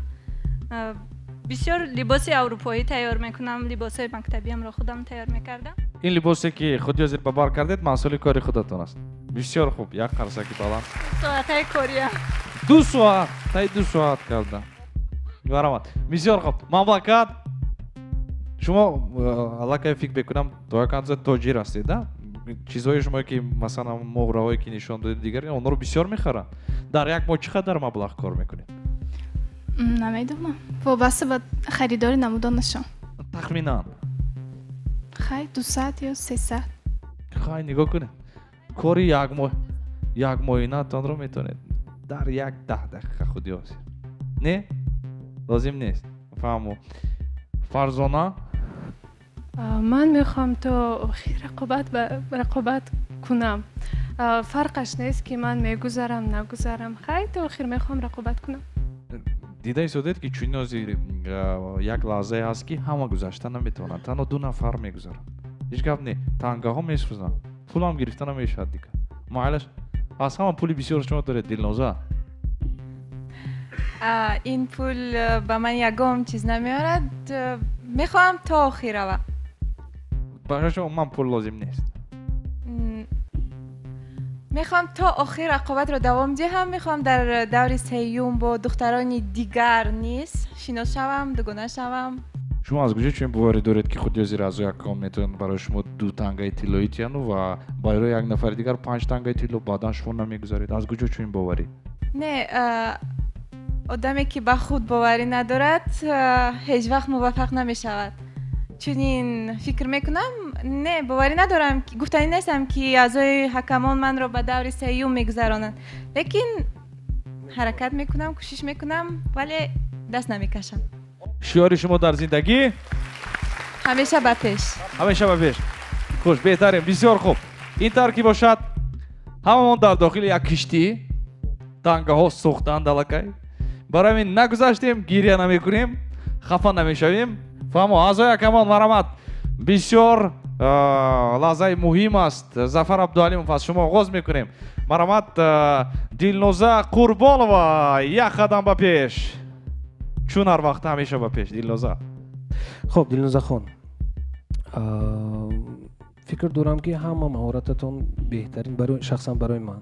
Бисёр либоси аврупоӣ тайёр мекунам, либосҳои мактабиамро худам тайёр мекардам. Ин либосе, ки худи ҳозир ба бар кардед, маҳсули кори худатон аст. Бисёр хуб, як қарсаки баланд. Соатҳои кориам. 2 соат, таи 2 соат кардам. Марҳамат. Бисёр хуб. Мамлакат, шумо аллакай, фикр мекунам, то як андоза тоҷир ҳастед, да? Чизҳои шумо, ки масалан муғраҳое, ки нишон додед, дигар онҳоро бисёр мехаранд. Дар як моҳ чӣ қадар маблағ кор мекунед? Намедонам, вобаста ба харидори намудонашон. Тахминан? Хай, 200 ё 300. Хай, нигоҳ кунед, кори як моҳ, як моҳинатонро метавонед дар як 10 дақиқа худи ҳозир. Не, лозим нест. Фаҳмо. Фарзона? Ман мехоҳам то охир рақобат кунам. Фарқаш нест, ки ман мегузарам, нагузарам. Хай, то охир мехоҳам рақобат кунам. Дида истодед, ки чунин ҳозир як лаҳзае ҳаст, ки ҳама гузашта наметавонанд, танҳо ду нафар мегузаранд. Ҳеҷ гап не, тангаҳо месӯзанд, пулам гирифта намешавад дигар. Майлаш, аз ҳама пули бисёр шумо доред, Дилноза. Ин пул ба ман ягон чиз намеорад. Мехоҳам то охир равам. Барои шумо умуман пул лозим нест? Мехоҳам то охир рақобатро давом диҳам. Мехоҳам дар даври сеюм бо духтарони дигар низ шинос шавам, дугона шавам. Шумо аз куҷо чунин боварӣ доред, ки худи ҳозир аъзои ҳакамон метавонанд барои шумо ду тангаи тиллоӣ диҳанду ва барои як нафари дигар панҷ тангаи тилло, баъдан шумо намегузаред? Аз куҷо чунин боварӣ? Не, одаме, ки ба худ боварӣ надорад, ҳеҷ вақт муваффақ намешавад. Чунин фикр мекунам. Не, боварӣ надорам, гуфтанӣ нестам, ки аъзои ҳакамон манро ба даври сеюм мегузаронанд, лекин ҳаракат мекунам, кӯшиш мекунам, вале даст намекашам. Шиори шумо дар зиндагӣ? Ҳамеша ба пеш. Ҳамеша ба пеш. Хуш, беҳтарин, бисёр хуб. Ин тавр ки бошад, ҳамамон дар дохили як киштӣ, тангаҳо сӯхтанд аллакай. Барои ҳамин нагузаштем, гиря намекунем, хафа намешавем. Фаҳмо, аъзои ҳакамон, марҳамат. Бисёр лаҳзаи муҳим аст. Зафар Абдуалимов, аз шумо оғоз мекунем. Марҳамат, Дилноза Қурбонова, як қадам ба пеш. Чун ҳар вақт ҳамеша ба пеш, Дилноза. Хуб, Дилнозахон, фикр дорам, ки ҳама маҳорататон беҳтарин барои шахсан барои ман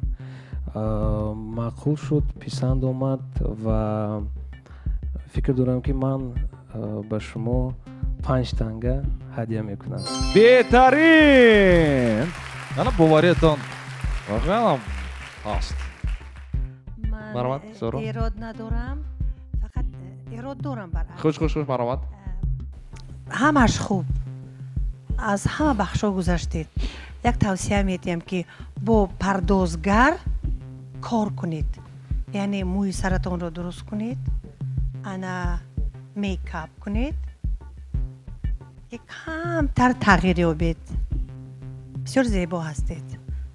маъқул шуд, писанд омад ва фикр дорам, ки ман ба шумо 5 танга ҳадя мекунам. Беҳтарин! Ана бовариятон воқеан ҳаст. Ман эрод надорам, фақат эрод дорам баръакс. Хуш, хуш, хуш, марҳамат. Ҳамаш хуб, аз ҳама бахшҳо гузаштед. Як тавсия медиҳам, ки бо пардозгар кор кунед, яъне мӯи саратонро дуруст кунед, ана мейкап кунед, ки камтар тағйир ёбед. Бисёр зебо ҳастед.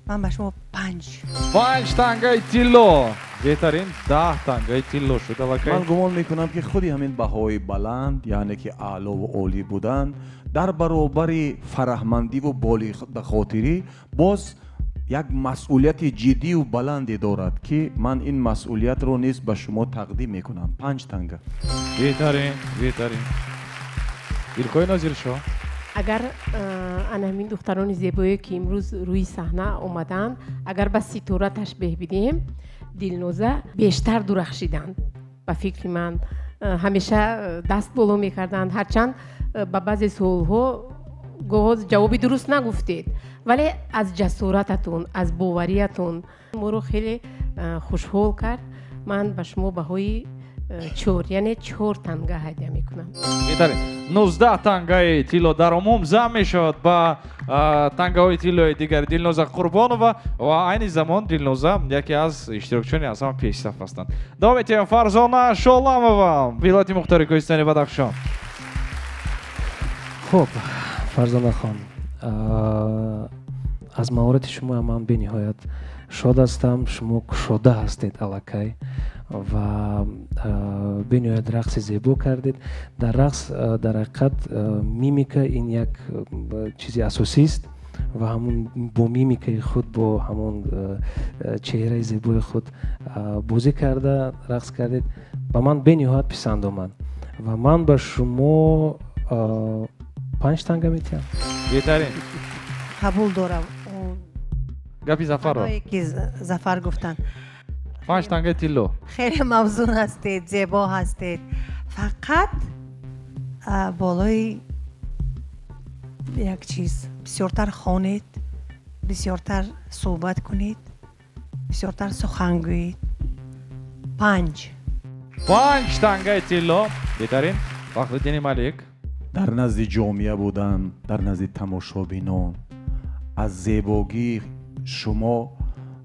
Ман ба шумо 5. 5 тангаи тилло. Беҳтарин, 10 тангаи тилло шуд аллакай. Ман гумон мекунам, ки худи ҳамин баҳои баланд, яъне ки аълову олӣ будан дар баробари фараҳмандиву болиғхотирӣ боз як масъулияти ҷиддию баланде дорад, ки ман ин масъулиятро низ ба шумо тақдим мекунам. 5 танга. Беҳтарин, беҳтарин. Дилхоҳи Нозиршоҳ. Агар ана ҳамин духтарони зебое, ки имрӯз рӯи саҳна омаданд, агар ба ситора ташбеҳ бидиҳем, Дилноза бештар дурахшиданд. Ба фикри ман ҳамеша даст боло мекарданд, ҳарчанд ба баъзе суолҳо гоҳо ҷавоби дуруст нагуфтед, вале аз ҷасорататон, аз бовариятон моро хеле хушҳол кард. Ман ба шумо баҳои 4, яъне 4 танга ҳадя мекунам. Беҳтарин. 19 тангаи тилло дар умум зам мешавад ба тангаҳои тиллои дигари Дилноза Қурбонова ва айни замон Дилноза яке аз иштирокчиёни аз ҳама пешсаф ҳастанд. Давом метиҳем, Фарзона Шоламова, вилояти мухтори Кӯҳистони Бадахшон. Хуб, Фарзонахон, аз маҳорати шумо ман бениҳоят шод ҳастам. Шумо кушода ҳастед аллакай ва бениҳоят рақси зебо кардед. Дар рақс дар ҳақиқат мимика ин як чизи асосист ва ҳамун бо мимикаи худ, бо ҳамон чеҳраи зебои худ бозӣ карда рақс кардед. Ба ман бениҳоят писанд омад ва ман ба шумо 5 танга метиҳам. Беҳтарин. Қабул дорам гапи Зафарро, ки Зафар гуфтанд. 5 тангаи тилло. Хеле мавзун ҳастед, зебо ҳастед. Фақат болои як чиз бисёртар хонед, бисёртар суҳбат кунед, бисёртар сухан гӯед. 5. 5 тангаи тилло. Беҳтарин. Фахриддини Малик. Дар назди ҷомеа будан, дар назди тамошобинон, аз зебогии шумо,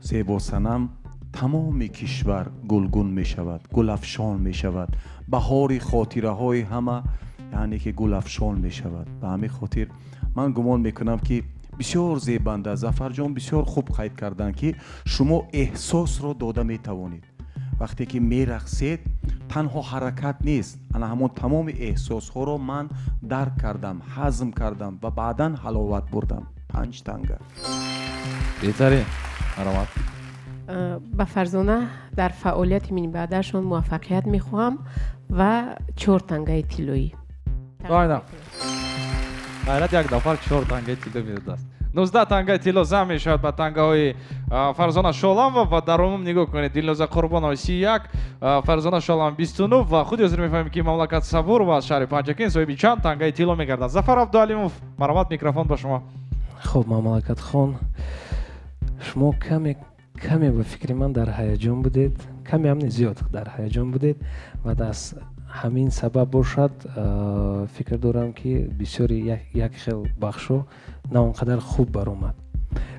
зебосанам, тамоми кишвар гулгун мешавад, гулафшон мешавад. Баҳори хотираҳои ҳама, яъне ки гулафшон мешавад. Ба ҳамин хотир ман гумон мекунам, ки бисёр зебанда. Зафарҷон бисёр хуб қайд карданд, ки шумо эҳсосро дода метавонед. Вақте ки мерақсед, танҳо ҳаракат нест, ана ҳамон тамоми эҳсосҳоро ман дарк кардам, ҳазм кардам ва баъдан ҳаловат бурдам. 5 танга. Беҳтарин. Марҳамат. Ба Фарзона дар фаъолияти минбаъдаашон муваффақият мехоҳам ва 4 тангаи тиллоӣ. Ғайрат як нафар 4 тангаи тилло медодааст. 19 тангаи тилло зам мешавад ба тангаҳои Фарзона Шоламова ва дар умум нигоҳ кунед, Дилноза Қурбонова 31, Фарзона Шоламова 29 ва худи ҳозир мефаҳмем, ки Мамлакат Сабурова аз шаҳри Панҷакент соҳиби чанд тангаи тилло мегардад. Зафар Абдуалимов, марҳамат, микрофон ба шумо. Хуб, Мамлакатхон, шумо каме ба фикри ман дар ҳаяҷон будед, каме ҳам не, зиёд дар ҳаяҷон будед ва аз ҳамин сабаб бошад, фикр дорам ки бисёри як хел бахшҳо на он қадар хуб баромад.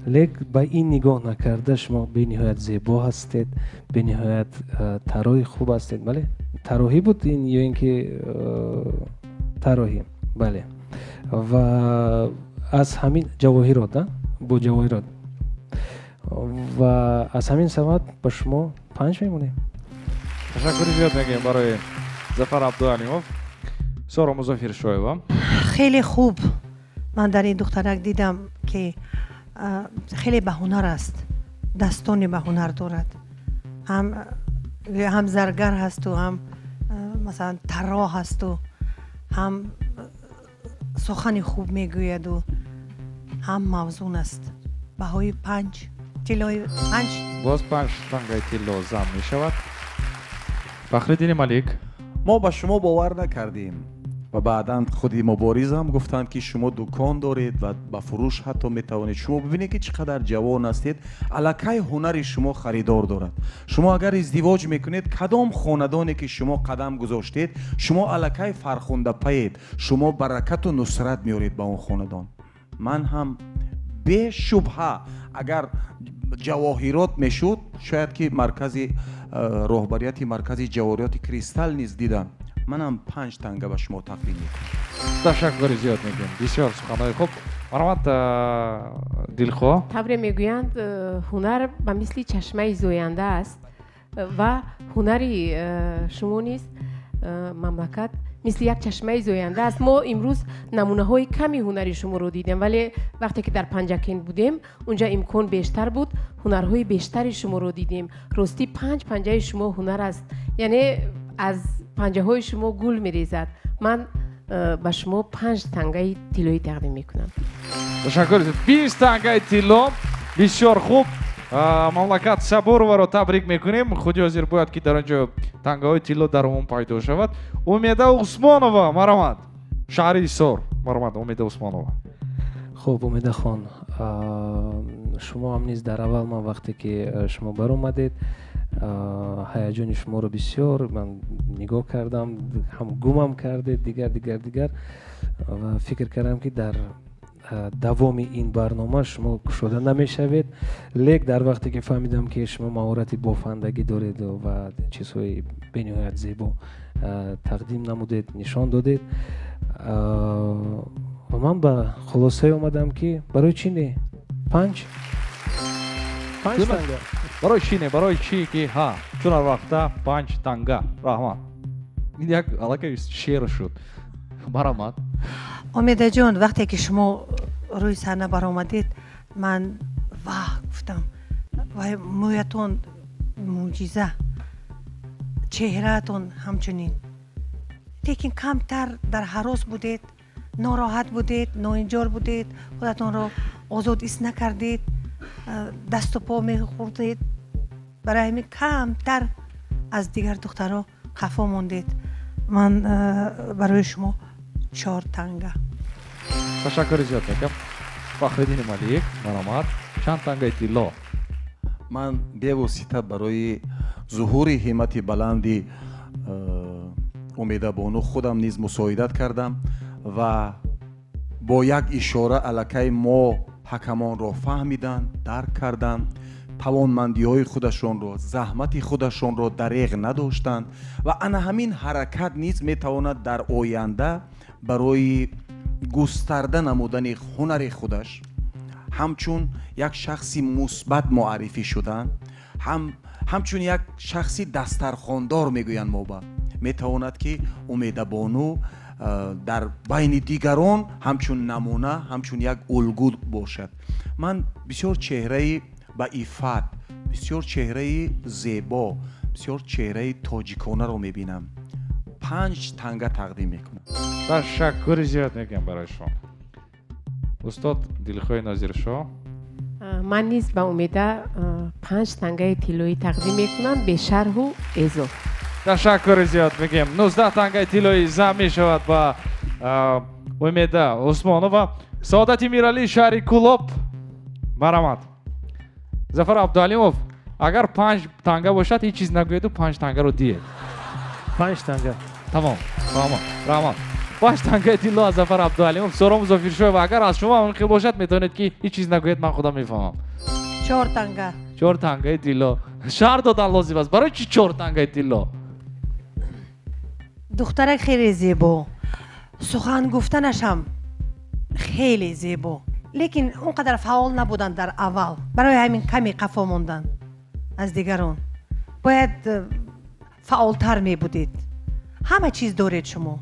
Лек ба ин нигоҳ накарда шумо бениҳоят зебо ҳастед, бениҳоят тарроҳи хуб ҳастед. Бале, тарроҳӣ буд ин ё ин ки тарроҳӣ? Бале. Ва аз ҳамин ҷавоҳирот, бо ҷавоҳирот, ва аз ҳамин сабаб ба шумо 5 мемонем. Ташаккури зиёд мегӯем барои Зафар Абдуалимов. Соро Музаффиршоева. Хеле хуб. Ман дар ин духтарак дидам ки хеле ба ҳунар аст, дастони ба ҳунар дорад, ҳам заргар ҳасту, ҳам масалан тарроҳ ҳасту, ҳам сухани хуб мегӯяду, ҳам мавзун аст. Баҳои 5 тиллои 5. Боз 5 тангаи тилло зам мешавад. Фахриддини Малик. Мо ба шумо бовар накардем ва баъдан худи муборизам гуфтанд ки шумо дукон доред ва ба фурӯш ҳатто метавонед. Шумо бибинед ки чӣ қадар ҷавон ҳастед, аллакай ҳунари шумо харидор дорад. Шумо агар издивоҷ мекунед, кадом хонадоне ки шумо қадам гузоштед, шумо аллакай фархундапаед, шумо баракату нусрат меоред ба он хонадон. Ман ҳам бешубҳа агар ҷавоҳирот мешуд, шояд ки маркази роҳбарияти маркази ҷавоҳироти кристалл низ дидам. Манам 5 танга ба шумо тақдим мекунам. Ташаккури зиёд мегӯем. Бисёр суханҳои хуб. Марҳамат, Дилхоҳ. Тавре мегӯянд, ҳунар ба мисли чашмаи зоянда аст ва ҳунари шумо низ мамлакат мисли як чашмаи зоянда аст. Мо имрӯз намунаҳои ками ҳунари шуморо дидем, вале вақте ки дар Панҷакент будем, унҷа имкон бештар буд, ҳунарҳои бештари шуморо дидем. Ростӣ 5 панҷаи шумо ҳунар аст, яъне аз панҷаҳои шумо гул мерезад. Ман ба шумо 5 тангаи тиллоӣ тақдим мекунам. Ташаккур. 20 тангаи тилло. Бисёр хуб. Мамлакат Сабурованро табрик мекунем. Худи ҳозир бояд ки дар он ҷо тангаҳои тилло дар умум пайдо шавад. Умеда Усмонова, марҳамат. Шаҳри Ҳисор. Марҳамат, Умеда Усмонова. Хуб, Умеда хон, шумо ҳам низ дар аввал ман вақте ки шумо баромадед, ҳаяҷони шуморо бисёр ман нигоҳ кардам, ҳам гумам кардед, дигар дигар дигар, ва фикр кардам ки дар давоми ин барнома шумо кушода намешавед. Лек дар вақте ки фаҳмидам ки шумо маҳорати бофандагӣ доред ва чизҳои бениҳоят зебо тақдим намудед, нишон додед, ва ман ба хулосае омадам ки барои чӣ не 5 танга. Барои чӣ не? Барои чӣ ки ҳа, чун ҳар вақта 5 танга. Раҳмат. Ин як аллакай шеър шуд. Марҳамат. Умедаҷон, вақте ки шумо рӯи саҳна баромадед, ман ваҳ гуфтам, вай мӯятон мӯъҷиза, чеҳраатон ҳамчунин. Лекин камтар дар ҳарос будед, нороҳат будед, ноинҷор будед, худатонро озод ҳис накардед, дасту по мехӯрдед. Барои ҳамин камтар аз дигар духтарҳо хафо мондед. Ман барои шумо 4 танга. Ташаккури зиёд мекунам. Фахриддини Малик, марҳамат. Чанд тангаи тилло? Ман бевосита барои зуҳури ҳиммати баланди Умедабону худам низ мусоидат кардам ва бо як ишора аллакай мо ҳакамонро фаҳмиданд, дарк карданд, тавонмандиҳои худашонро, заҳмати худашонро дареғ надоштанд ва ана ҳамин ҳаракат низ метавонад дар оянда барои густарда намудани ҳунари худаш ҳамчун як шахси мусбат муаррифӣ шудан, ҳамчун як шахси дастархондор мегӯянд мо ба метавонад ки Умедабону дар байни дигарон ҳамчун намуна, ҳамчун як улгӯ бошад. Ман бисёр чеҳраи ба иффат, бисёр чеҳраи зебо, бисёр чеҳраи тоҷиконаро мебинам. 5 танга тақдим мекунам. Ташаккури зиёд мегӯям барои шумо. Устод Дилхоҳи Нозиршоҳ. Ман низ ба Умеда 5 тангаи тиллоӣ тақдим мекунам бешарҳу эзоҳ. Ташаккури зиёд мегӯем. 19 тангаи тиллоӣ зам мешавад ба Умеда Усмонова. Саодати Миралӣ, шаҳри Кӯлоб. Марҳамат. Зафар Абдуалимов, агар 5 танга бошад, ҳеҷ чиз нагӯеду 5 тангаро диҳед. 5 танга. Тамом, тамом, раҳмат. Панҷ тангаи тилло аз Зафар Абдуалимов. Сором Зофиршоева, агар аз шумо ҳамин хел бошад, метавонед ки ҳеҷ чиз нагӯед, ман худам мефаҳмам. 4 танга. 4 тангаи тилло. Шарҳ додан лозим аст. Барои чӣ 4 тангаи тилло? Духтарак хеле зебо, сухан гуфтанаш ҳам хеле зебо, лекин он қадар фаъол набуданд дар аввал, барои ҳамин каме қафо монданд аз дигарон. Бояд фаъолтар мебудед. Ҳама чиз доред шумо,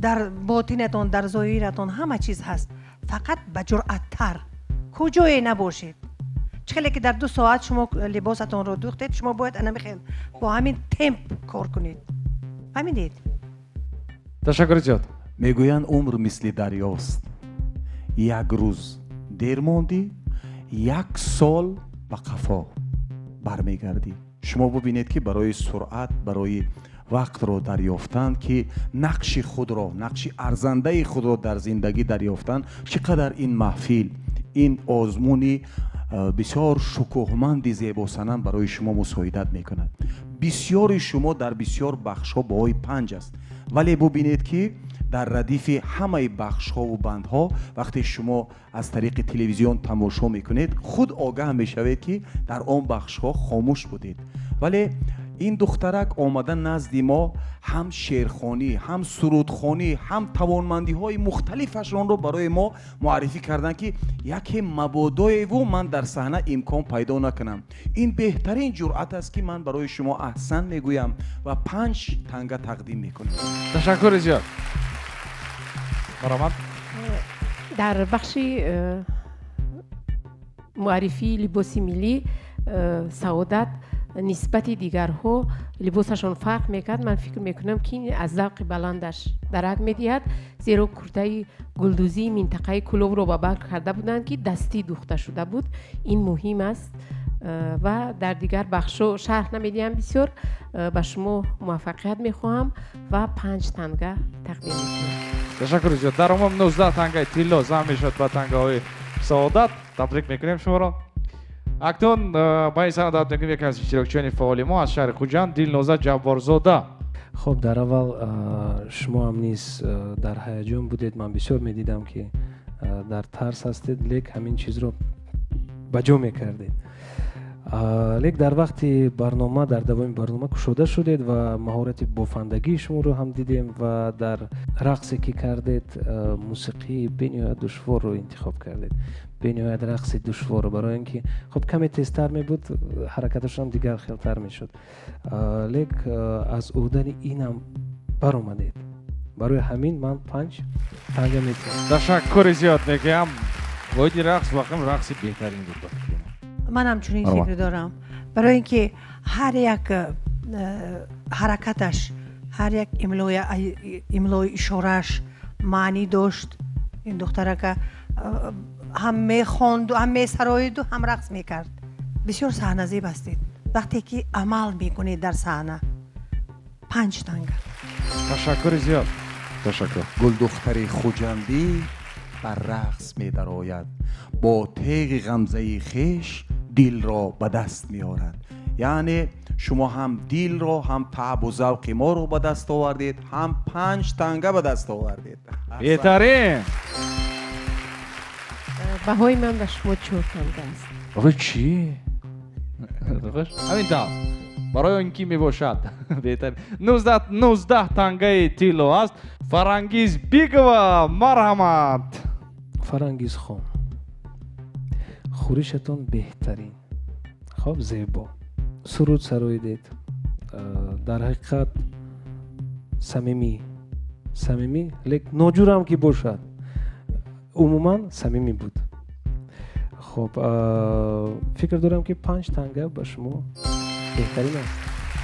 дар ботинатон, дар зоҳиратон ҳама чиз ҳаст, фақат ба ҷуръаттар куҷое набошед. Чӣ хеле ки дар 2 соат шумо либосатонро дӯхтед, шумо бояд анами хел бо ҳамин темп кор кунед. Фаҳмидед? Ташаккури зиёд. Мегӯянд умр мисли дарёст, як рӯз дер мондӣ, 1 сол ба қафо бармегардӣ. Шумо бубинед ки барои суръат, барои вақтро дарёфтан, ки нақши худро, нақши арзандаи худро дар зиндагӣ дарёфтан, чӣ қадар ин маҳфил, ин озмуни бисёр шукӯҳманди зебосанам барои шумо мусоидат мекунад. Бисёри шумо дар бисёр бахшҳо баҳои 5 аст, вале бубинед ки дар радифи ҳамаи бахшҳову бандҳо вақте шумо аз тариқи телевизион тамошо мекунед, худ огаҳ мешавед ки дар он бахшҳо хомӯш будед. Вале ин духтарак омада назди мо ҳам шеърхонӣ, ҳам сурудхонӣ, ҳам тавонмандиҳои мухталифашонро барои мо муаррифӣ карданд, ки яке мабодоеву ман дар саҳна имкон пайдо накунам. Ин беҳтарин ҷуръат аст ки ман барои шумо аҳсан мегӯям ва 5 танга тақдим мекунам. Ташаккури зиёд. Марҳамат. Дар бахши муаррифии либоси миллӣ Саодат нисбати дигарҳо либосашон фарқ мекард. Ман фикр мекунам, ки аз завқи баландаш дарак медиҳад, зеро куртаи гулдӯзии минтақаи Кӯлобро ба бар карда буданд, ки дастӣ дӯхта шуда буд. Ин муҳим аст ва дар дигар бахшҳо шарҳ намедиҳам. Бисёр ба шумо муваффақият мехоҳам ва 5 танга тақдим мекунам. Ташаккури зиёд. Дар умум 19 тангаи тилло зам мешавад ба тангаҳои Саодат. Табрик мекунем шуморо. Акнун ба ин саҳна даъват мекунем яке аз иштирокчиёни фаъоли мо аз шаҳри Хуҷанд, Дилноза Ҷабборзода. Хоб, дар аввал шумо ҳам низ дар ҳаяҷон будед. Ман бисёр медидам, ки дар тарс ҳастед, лек ҳамин чизро ба ҷо мекардед. Лек дар вақти барнома, дар давоми барнома кушода шудед ва маҳорати бофандагии шуморо ҳам дидем ва дар рақсе ки кардед, мусиқии бениҳоят душворро интихоб кардед. Бениҳоят рақси душворро, барои ин ки хоб каме тезтар мебуд, ҳаракаташон дигар хелтар мешуд. Лек аз ӯҳдани инам баромадед. Барои ҳамин ман 5 танга медиҳам. Ташаккури зиёд мегӯям. Воиди рақс воқеан рақси беҳтарин буд. Ман ҳамчунин фикр дорам, барои ин ки ҳар як ҳаракаташ, ҳар як имлои ишорааш маънӣ дошт. Ин духтарака ҳам мехонду, ҳам месароиду, ҳам рақс мекард. Бисёр саҳназеб ҳастед. Вақте ки амал мекунед дар саҳна. 5 танга. Ташаккури зиёд. Ташаккур. Гулдухтари Хуҷандӣ ба рақс медарояд, бо теғи ғамзаи хеш дилро ба даст меорад. Яъне шумо ҳам дилро, ҳам таъбу завқи моро ба даст овардед, ҳам 5 танга ба даст овардед. Беҳтарин. Баҳои ман ба шумо 4 танга аст. Барои чӣ? Ҳамин тавр. Барои он ки мебошад. Беҳтарин. 19 тангаи тилло аст. Фарангиз Бегова, марҳамат. Фарангиз хон, хӯришатон беҳтарин. Хоб, зебо. Суруд сароидед. Дар ҳақиқат самимӣ. Самимӣ, лек ноҷурам ки бошад. Умуман самимӣ буд. Хоб, фикр дорам ки 5 танга ба шумо беҳтарин аст.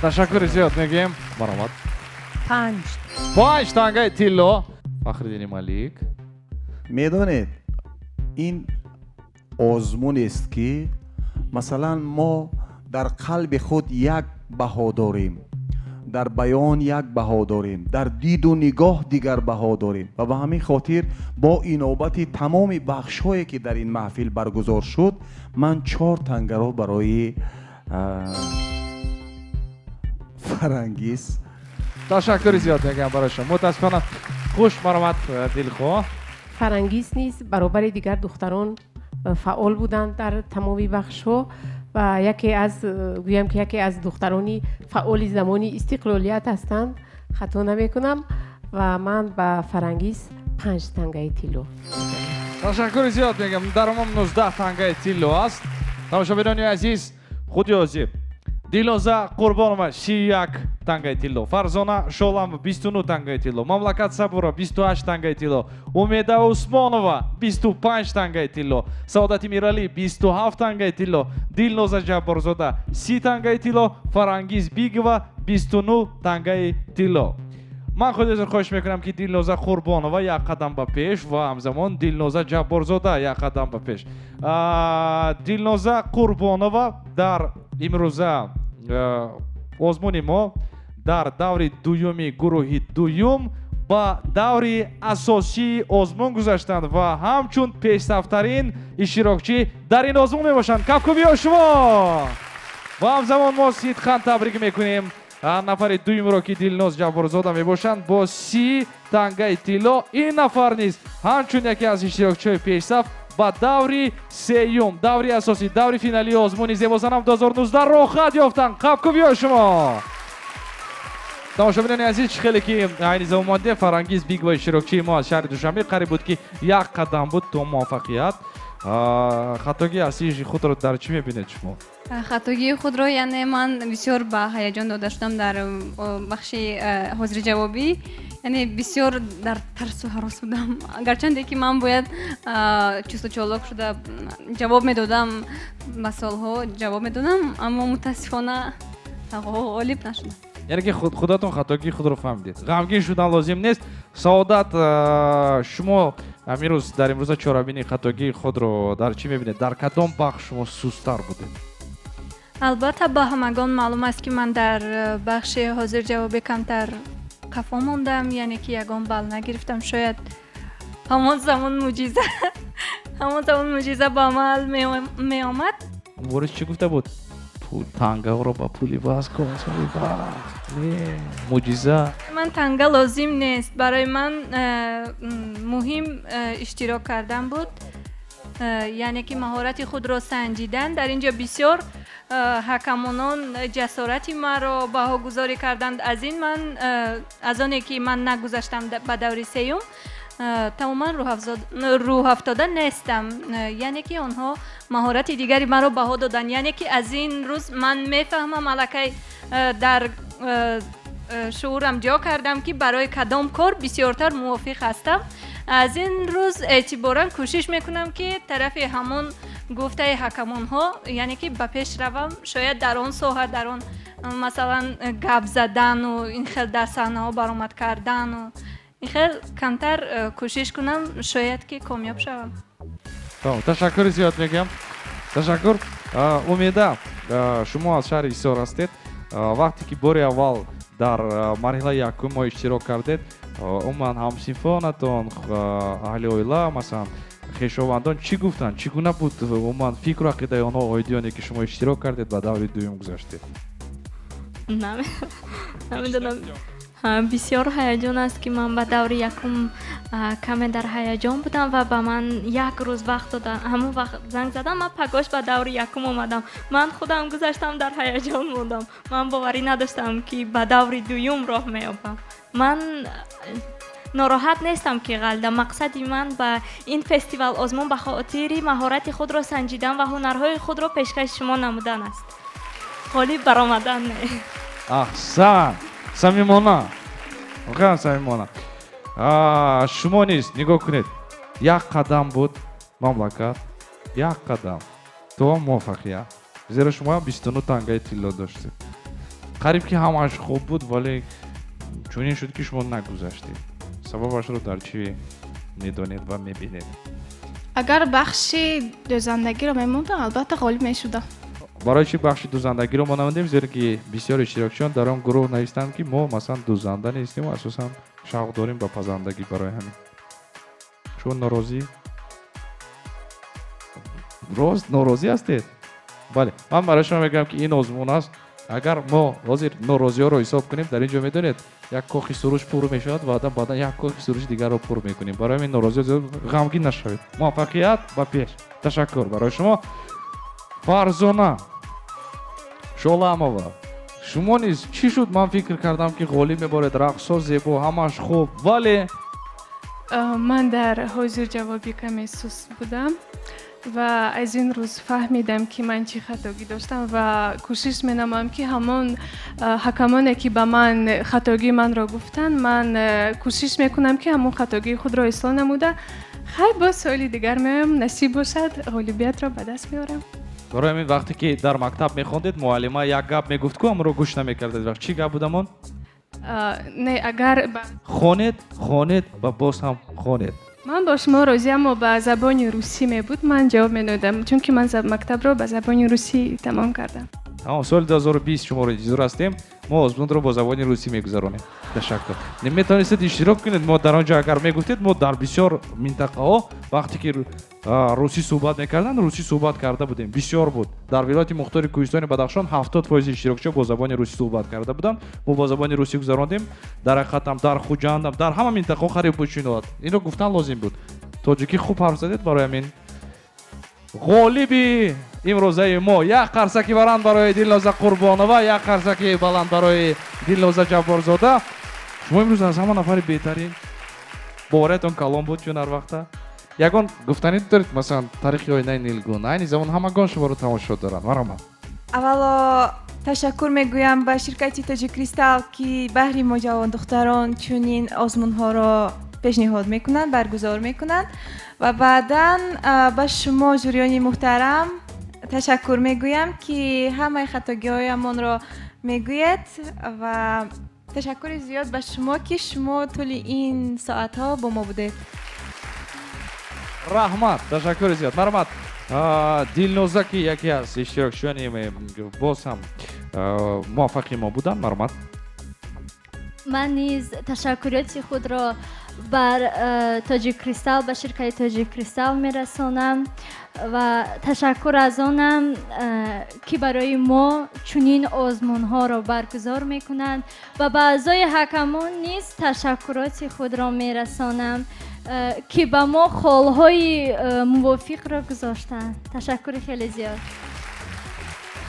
Ташаккури зиёд мегӯем. Марҳамат. 5. 5 тангаи тилло. Фахриддини Малик. Медонед, ин озмунест ки масалан мо дар қалби худ як баҳо дорем, дар баён як баҳо дорем, дар диду нигоҳ дигар баҳо дорем ва ба ҳамин хотир бо инобати тамоми бахшҳое ки дар ин маҳфил баргузор шуд, ман 4 тангаро барои Фарангиз Ташаккури зиёд мегӯям барои шумо. Мутаассифона хуш маромад Дилхоҳ. Фарангиз низ баробари дигар духтарон фаъол буданд дар тамоми бахшҳо ва яке аз гӯям ки яке аз духтарони фаъоли замони истиқлолият ҳастанд, хато намекунам, ва ман ба Фарангиз 5 тангаи тилло. Ташаккури зиёд мегӯям. Дар умум 19 тангаи тилло аст. Тамошобинони азиз, худи ҳозир Дилноза Қурбонова 31 тангаи тилло, Фарзона Шоламова 29 тангаи тилло, Мамлакат Сабурова 28 тангаи тилло, Умеда Усмонова 25 тангаи тилло, Саодати Миралӣ 27 тангаи тилло, Дилноза Ҷабборзода 30 тангаи тилло, Фарангиз Бигова 29 тангаи тилло. Ман худи ҳозир хоҳиш мекунам ки Дилноза Қурбонова як қадам ба пеш ва ҳамзамон Дилноза Ҷабборзода як қадам ба пеш. Дилноза Қурбонова дар имрӯза озмуни мо дар даври дуюми гурӯҳи дуюм ба даври асосии озмун гузаштанд ва ҳамчун пешсафтарин иштирокчӣ дар ин озмун мебошанд. Кафкӯбиҳо шумо! Ва ҳамзамон мо сидқан табрик мекунем нафари дуюмро ки Дилноз Ҷабборзода мебошанд бо 30 тангаи тилло. Ин нафар низ ҳамчун яке аз иштирокчиҳои пешсаф ба даври сеюм, даври асосӣ, даври финалии озмуни Зебосанам 2019 роҳхат ёфтанд. Кафкӯбиҳо шумо! Тамошобинони азиз, чӣ хеле ки айни замон монде, Фарангиз Бигова иштирокчии мо аз шаҳри Душанбе қариб буд ки як қадам буд то муваффақият. Хатогии аслии худро дар чӣ мебинед шумо? Хатогии худро, яъне ман бисёр ба ҳаяҷон дода шудам дар бахши ҳозирҷавобӣ, яъне бисёр дар тарсу ҳарос будам. Гарчанде ки ман бояд чусту чолок шуда ҷавоб медодам, ба суолҳо ҷавоб медодам, аммо мутаассифона ғолиб нашудам. Яъне ки худатон хатогии худро фаҳмидед. Ғамгин шудан лозим нест. Саодат, шумо имрӯз дар имрӯза чорабинии хатогии худро дар чӣ мебинед? Дар кадом бахш шумо сустар будед? Албатта ба ҳамагон маълум аст ки ман дар бахши ҳозирҷавобӣ камтар қафо мондам, яъне ки ягон балл нагирифтам. Шояд ҳамон замон муъҷиза ба амал меомад. Мубориз чӣ гуфта буд? Тангаро ба пули ваз кун. Муъҷиза. Ман танга лозим нест. Барои ман муҳим иштирок кардан буд, яъне ки маҳорати худро санҷидан. Дар ин ҷо бисёр ҳакамонон ҷасорати маро баҳогузорӣ карданд. Аз ин ман, аз оне ки ман нагузаштам ба даври сеюм, тамоман рӯҳафтода нестам. Яъне ки онҳо маҳорати дигари маро баҳо доданд. Яъне ки аз ин рӯз ман мефаҳмам, аллакай дар шуурам ҷо кардам ки барои кадом кор бисёртар мувофиқ ҳастам. Аз ин рӯз эътиборан кӯшиш мекунам ки тарафи ҳамон гуфтаи ҳакамонҳо, яъне ки ба пеш равам. Шояд дар он соҳа, дар он масалан гап задану ин хел дар саҳнаҳо баромад кардану ин хел камтар кӯшиш кунам, шояд ки комёб шавам. Ташаккури зиёд мегӯям. Ташаккур. Умеда, шумо аз шаҳри Ҳисор ҳастед. Вақте ки бори аввал дар марҳилаи якум мо иштирок кардед, умуман ҳамсинфонатон, аҳли оила, масалан хешовандон чӣ гуфтанд? Чӣ гуна буд умуман фикру ақидаи онҳо оиди оне ки шумо иштирок кардед, ба даври дуюм гузаштед? Намедонам. Бисёр ҳаяҷон аст ки ман ба даври якум каме дар ҳаяҷон будам ва ба ман як рӯз вақт доданд. Ҳамон вақт занг задам, ман пагош ба даври якум омадам. Ман худам гузаштам, дар ҳаяҷон мондам. Ман боварӣ надоштам ки ба даври дуюм роҳ меёбам. Ман нороҳат нестам ки ғалда. Мақсади ман ба ин фестивал озмун ба хотири маҳорати худро санҷидан ва ҳунарҳои худро пешкаши шумо намудан аст. Ғолиб баромадан не. Аҳсан! Самимона, воқеан самимона. Шумо низ нигоҳ кунед, як қадам буд мамлакат, як қадам то муваффақият. Зеро шумо ҳам 29 тангаи тилло доштед. Қариб ки ҳамааш хуб буд, вале чунин шуд ки шумо нагузаштед. Сабабашро дар чӣ медонед ва мебинед? Агар бахши дӯзандагиро мемондам, албатта ғолиб мешудам. Барои чӣ бахши дӯзандагиро мо намондем? Зеро ки бисёр иштирокчиён дар он гурӯҳ навистанд ки мо масалан дӯзанда нестем, асосан шавқ дорем ба пазандагӣ. Барои ҳамин шумо норозӣ? Рост норозӣ ҳастед? Бале, ман барои шумо мегӯям ки ин озмун аст. Агар мо ҳозир норозиҳоро ҳисоб кунем, дар ин ҷо медонед, як кохи суруш пур мешавад ва баъдан як кохи суруши дигарро пур мекунем. Барои ҳамин норозиҳо ғамгин нашавед. Муваффақият ба пеш. Ташаккур барои шумо. Фарзона Шоламова, шумо низ чӣ шуд? Ман фикр кардам, ки ғолиб меборед, рақсҳо зебо, ҳамаш хуб, вале ман дар ҳозир ҷавобӣ каме суст будам ва аз ин рӯз фаҳмидам, ки ман чӣ хатогӣ доштам ва кӯшиш менамоям, ки ҳамон ҳакамоне, ки ба ман хатогии манро гуфтанд, ман кӯшиш мекунам, ки ҳамон хатогии худро ислоҳ намуда, хай боз соли дигар меоям, насиб бошад, ғолибиятро ба даст меорам. Барои ҳамин вақте ки дар мактаб мехондед, муаллима як гап мегуфт, ку амро гӯш намекардед. Вақт чӣ гап буд амон? Не, агар хонед, хонед ва боз ҳам хонед. Ман бо шумо розӣ, аммо ба забони русӣ мебуд, ман ҷавоб медодам, чунки ман мактабро ба забони русӣ тамом кардам. Тамом, соли 2020 шуморо интизор ҳастем. Мо озмунро бо забони русӣ мегузаронем. Ташаккур. Метавонистед иштирок кунед. Мо дар он ҷо агар мегуфтед, мо дар бисёр минтақаҳо вақте ки русӣ суҳбат мекарданд, русӣ суҳбат карда будем. Бисёр буд. Дар вилояти мухтори Кӯҳистони Бадахшон 70% иштирокчиҳо бо забони русӣ суҳбат карда буданд. Мо бо забони русӣ гузарондем. Дар ҳақиқатам дар Хуҷандам, дар ҳама минтақаҳо қариб буд чунин ҳолат. Инро гуфтан лозим буд. Тоҷикӣ хуб ҳарф задед, барои ҳамин ғолиби имрӯзаи мо як қарсаки баланд барои Дилноза Қурбонова, як қарсаки баланд барои Дилноза Ҷабборзода. Шумо имрӯз аз ҳама нафари беҳтарин, бовариятон калон буд, чун ҳар вақта ягон гуфтанӣ доред, масалан таърихи оинаи нилгун, айни замон ҳамагон шуморо тамошо доранд. Марҳамат. Аввало ташаккур мегӯям ба ширкати Тоҷиккристал, ки баҳри мо ҷавондухтарон чунин озмунҳоро пешниҳод мекунанд, баргузор мекунанд, ва баъдан ба шумо жюриёни муҳтарам ташаккур мегӯям, ки ҳамаи хатогиҳоямонро мегӯед, ва ташаккури зиёд ба шумо, ки шумо тӯли ин соатҳо бо мо будед. Раҳмат, ташаккури зиёд. Марҳамат, Дилноза, ки яке аз иштирокчиёни боз ҳам муваффақи мо буданд. Марҳамат. Ман низ ташаккуриёти худро бар Тоҷиккристал, ба ширкати Тоҷиккристал мерасонам ва ташаккур аз онам, ки барои мо чунин озмунҳоро баргузор мекунанд, ва ба аъзои ҳакамон низ ташаккуроти худро мерасонам, ки ба мо холҳои мувофиқро гузоштанд. Ташаккури хеле зиёд.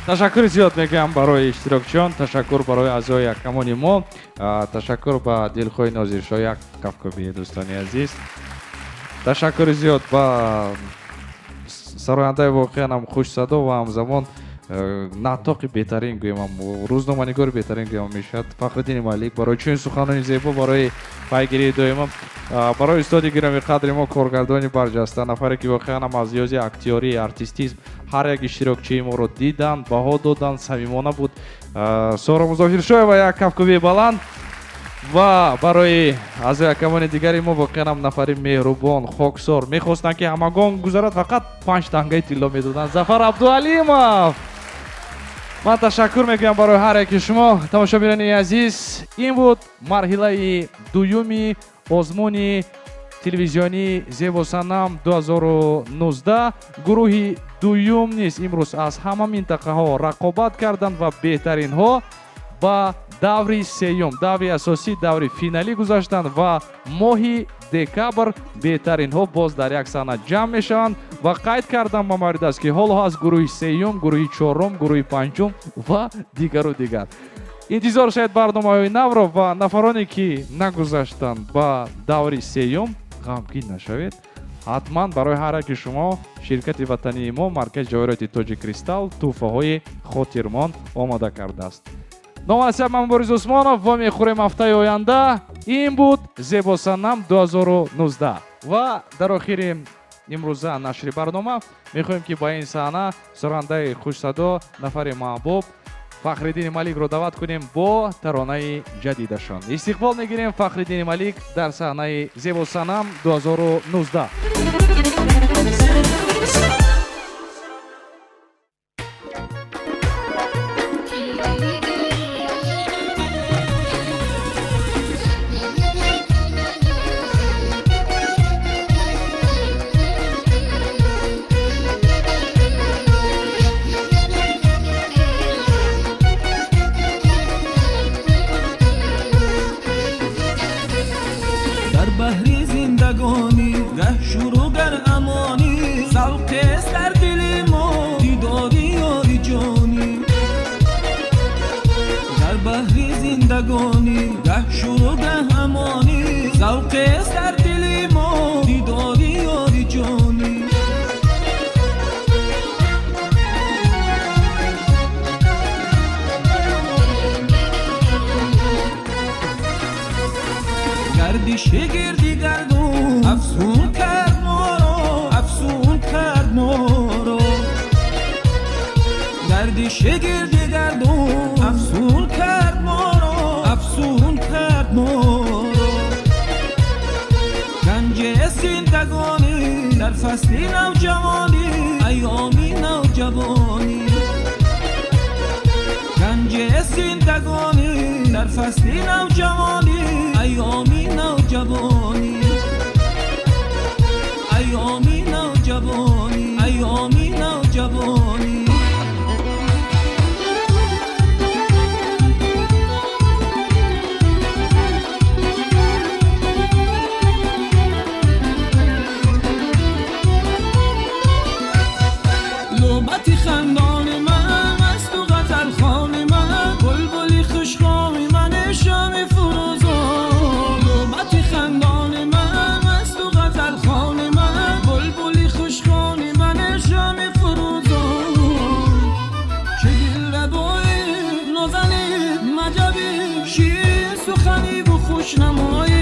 Ташаккури зиёд мегӯям барои иштирокчиён, ташаккур барои аъзои ҳакамони мо, ташаккур ба дилхоҳи Нозиршоҳ, як кафкӯбии дӯстони азиз. Ташаккури зиёд ба сарояндаи воқеан ҳам хушсадо ва ҳамзамон наттоқи беҳтарин гӯям, рӯзноманигори беҳтарин гӯям мешавад Фахриддини Малик, барои чунин суханони зебо, барои пайгирии доима, барои устоди гиромии қадри мо, коргардони барҷаста, нафаре ки воқеан ҳам аз лиҳози актёрӣ, артистизм ҳар як иштирокчии моро диданд, баҳо доданд, самимона буд. Соро Музофиршоева, як кафкӯбии баланд. Ва барои аъзои ҳакамони дигари мо воқеан ҳам нафари меҳрубон, хоксор, мехостанд, ки ҳамагон гузарад, фақат 5 тангаи тилло медоданд. Зафар Абдуалимов. Ман ташаккур мекунам барои ҳар яки шумо, тамошобинони азиз. Ин буд марҳилаи дуюми озмуни телевизионии Зебосанам 2019. Гурӯҳи дуюм низ имрӯз аз ҳама минтақаҳо рақобат карданд ва беҳтаринҳо ба даври сеюм, даври асосӣ, даври финалӣ гузаштанд ва моҳи декабр беҳтаринҳо боз дар як саҳна ҷамъ мешаванд. Ва қайд кардам ба маврид аст, ки ҳоло ҳаст гурӯҳи сеюм, гурӯҳи чорум, гурӯҳи панҷум ва дигару дигар. Интизор шавед барномаҳои навро ва нафароне, ки нагузаштанд ба даври сеюм, ғамгин нашавед. Ҳатман барои ҳар яки шумо ширкати ватании мо, маркази ҷавоҳироти Тоҷиккристал, тӯҳфаҳои хотирмон омода кардааст. Ном ҳастам ман Борис Усмонов ва мехӯрем ҳафтаи оянда. Ин буд Зебосанам 2019. Ва дар охири имрӯза нашри барнома мехоҳем, ки ба ин саҳна сурандаи хушсадо, нафари маҳбуб Фахриддини Маликро даъват кунем бо таронаи ҷадидашон. Истиқбол мегирем Фахриддини Малик дар саҳнаи Зебосанам 2019. Зиндагонӣ гаҳ шуру гаҳ амонӣ, завқест дар дили мо дидори ёри ҷонӣ. Гардиши гирди гардун афсун кард моро, афсун кард моро. Гардиши гирди гардун афсун кард моро, афсун кард моро. Ганҷи зиндагонӣ дар фасли навҷавонӣ, айёми навҷавонӣ. Ганҷи зиндагонӣ дар фасли навҷавонӣ, айёми навҷавонӣ. Айёми навҷавонӣ, айёми навҷавонӣ. Лӯбати хандони ман аст ту ғазалхони ман, булбули хушхоми ман, шами фурӯзон. Лӯбати хандони ман аст ту ғазалхони ман, булбули хушхони ман, шами фурӯзон. Чӣ дилрабои нозанин, маҷабӣ, ширин суханӣ ву хушнамоӣ.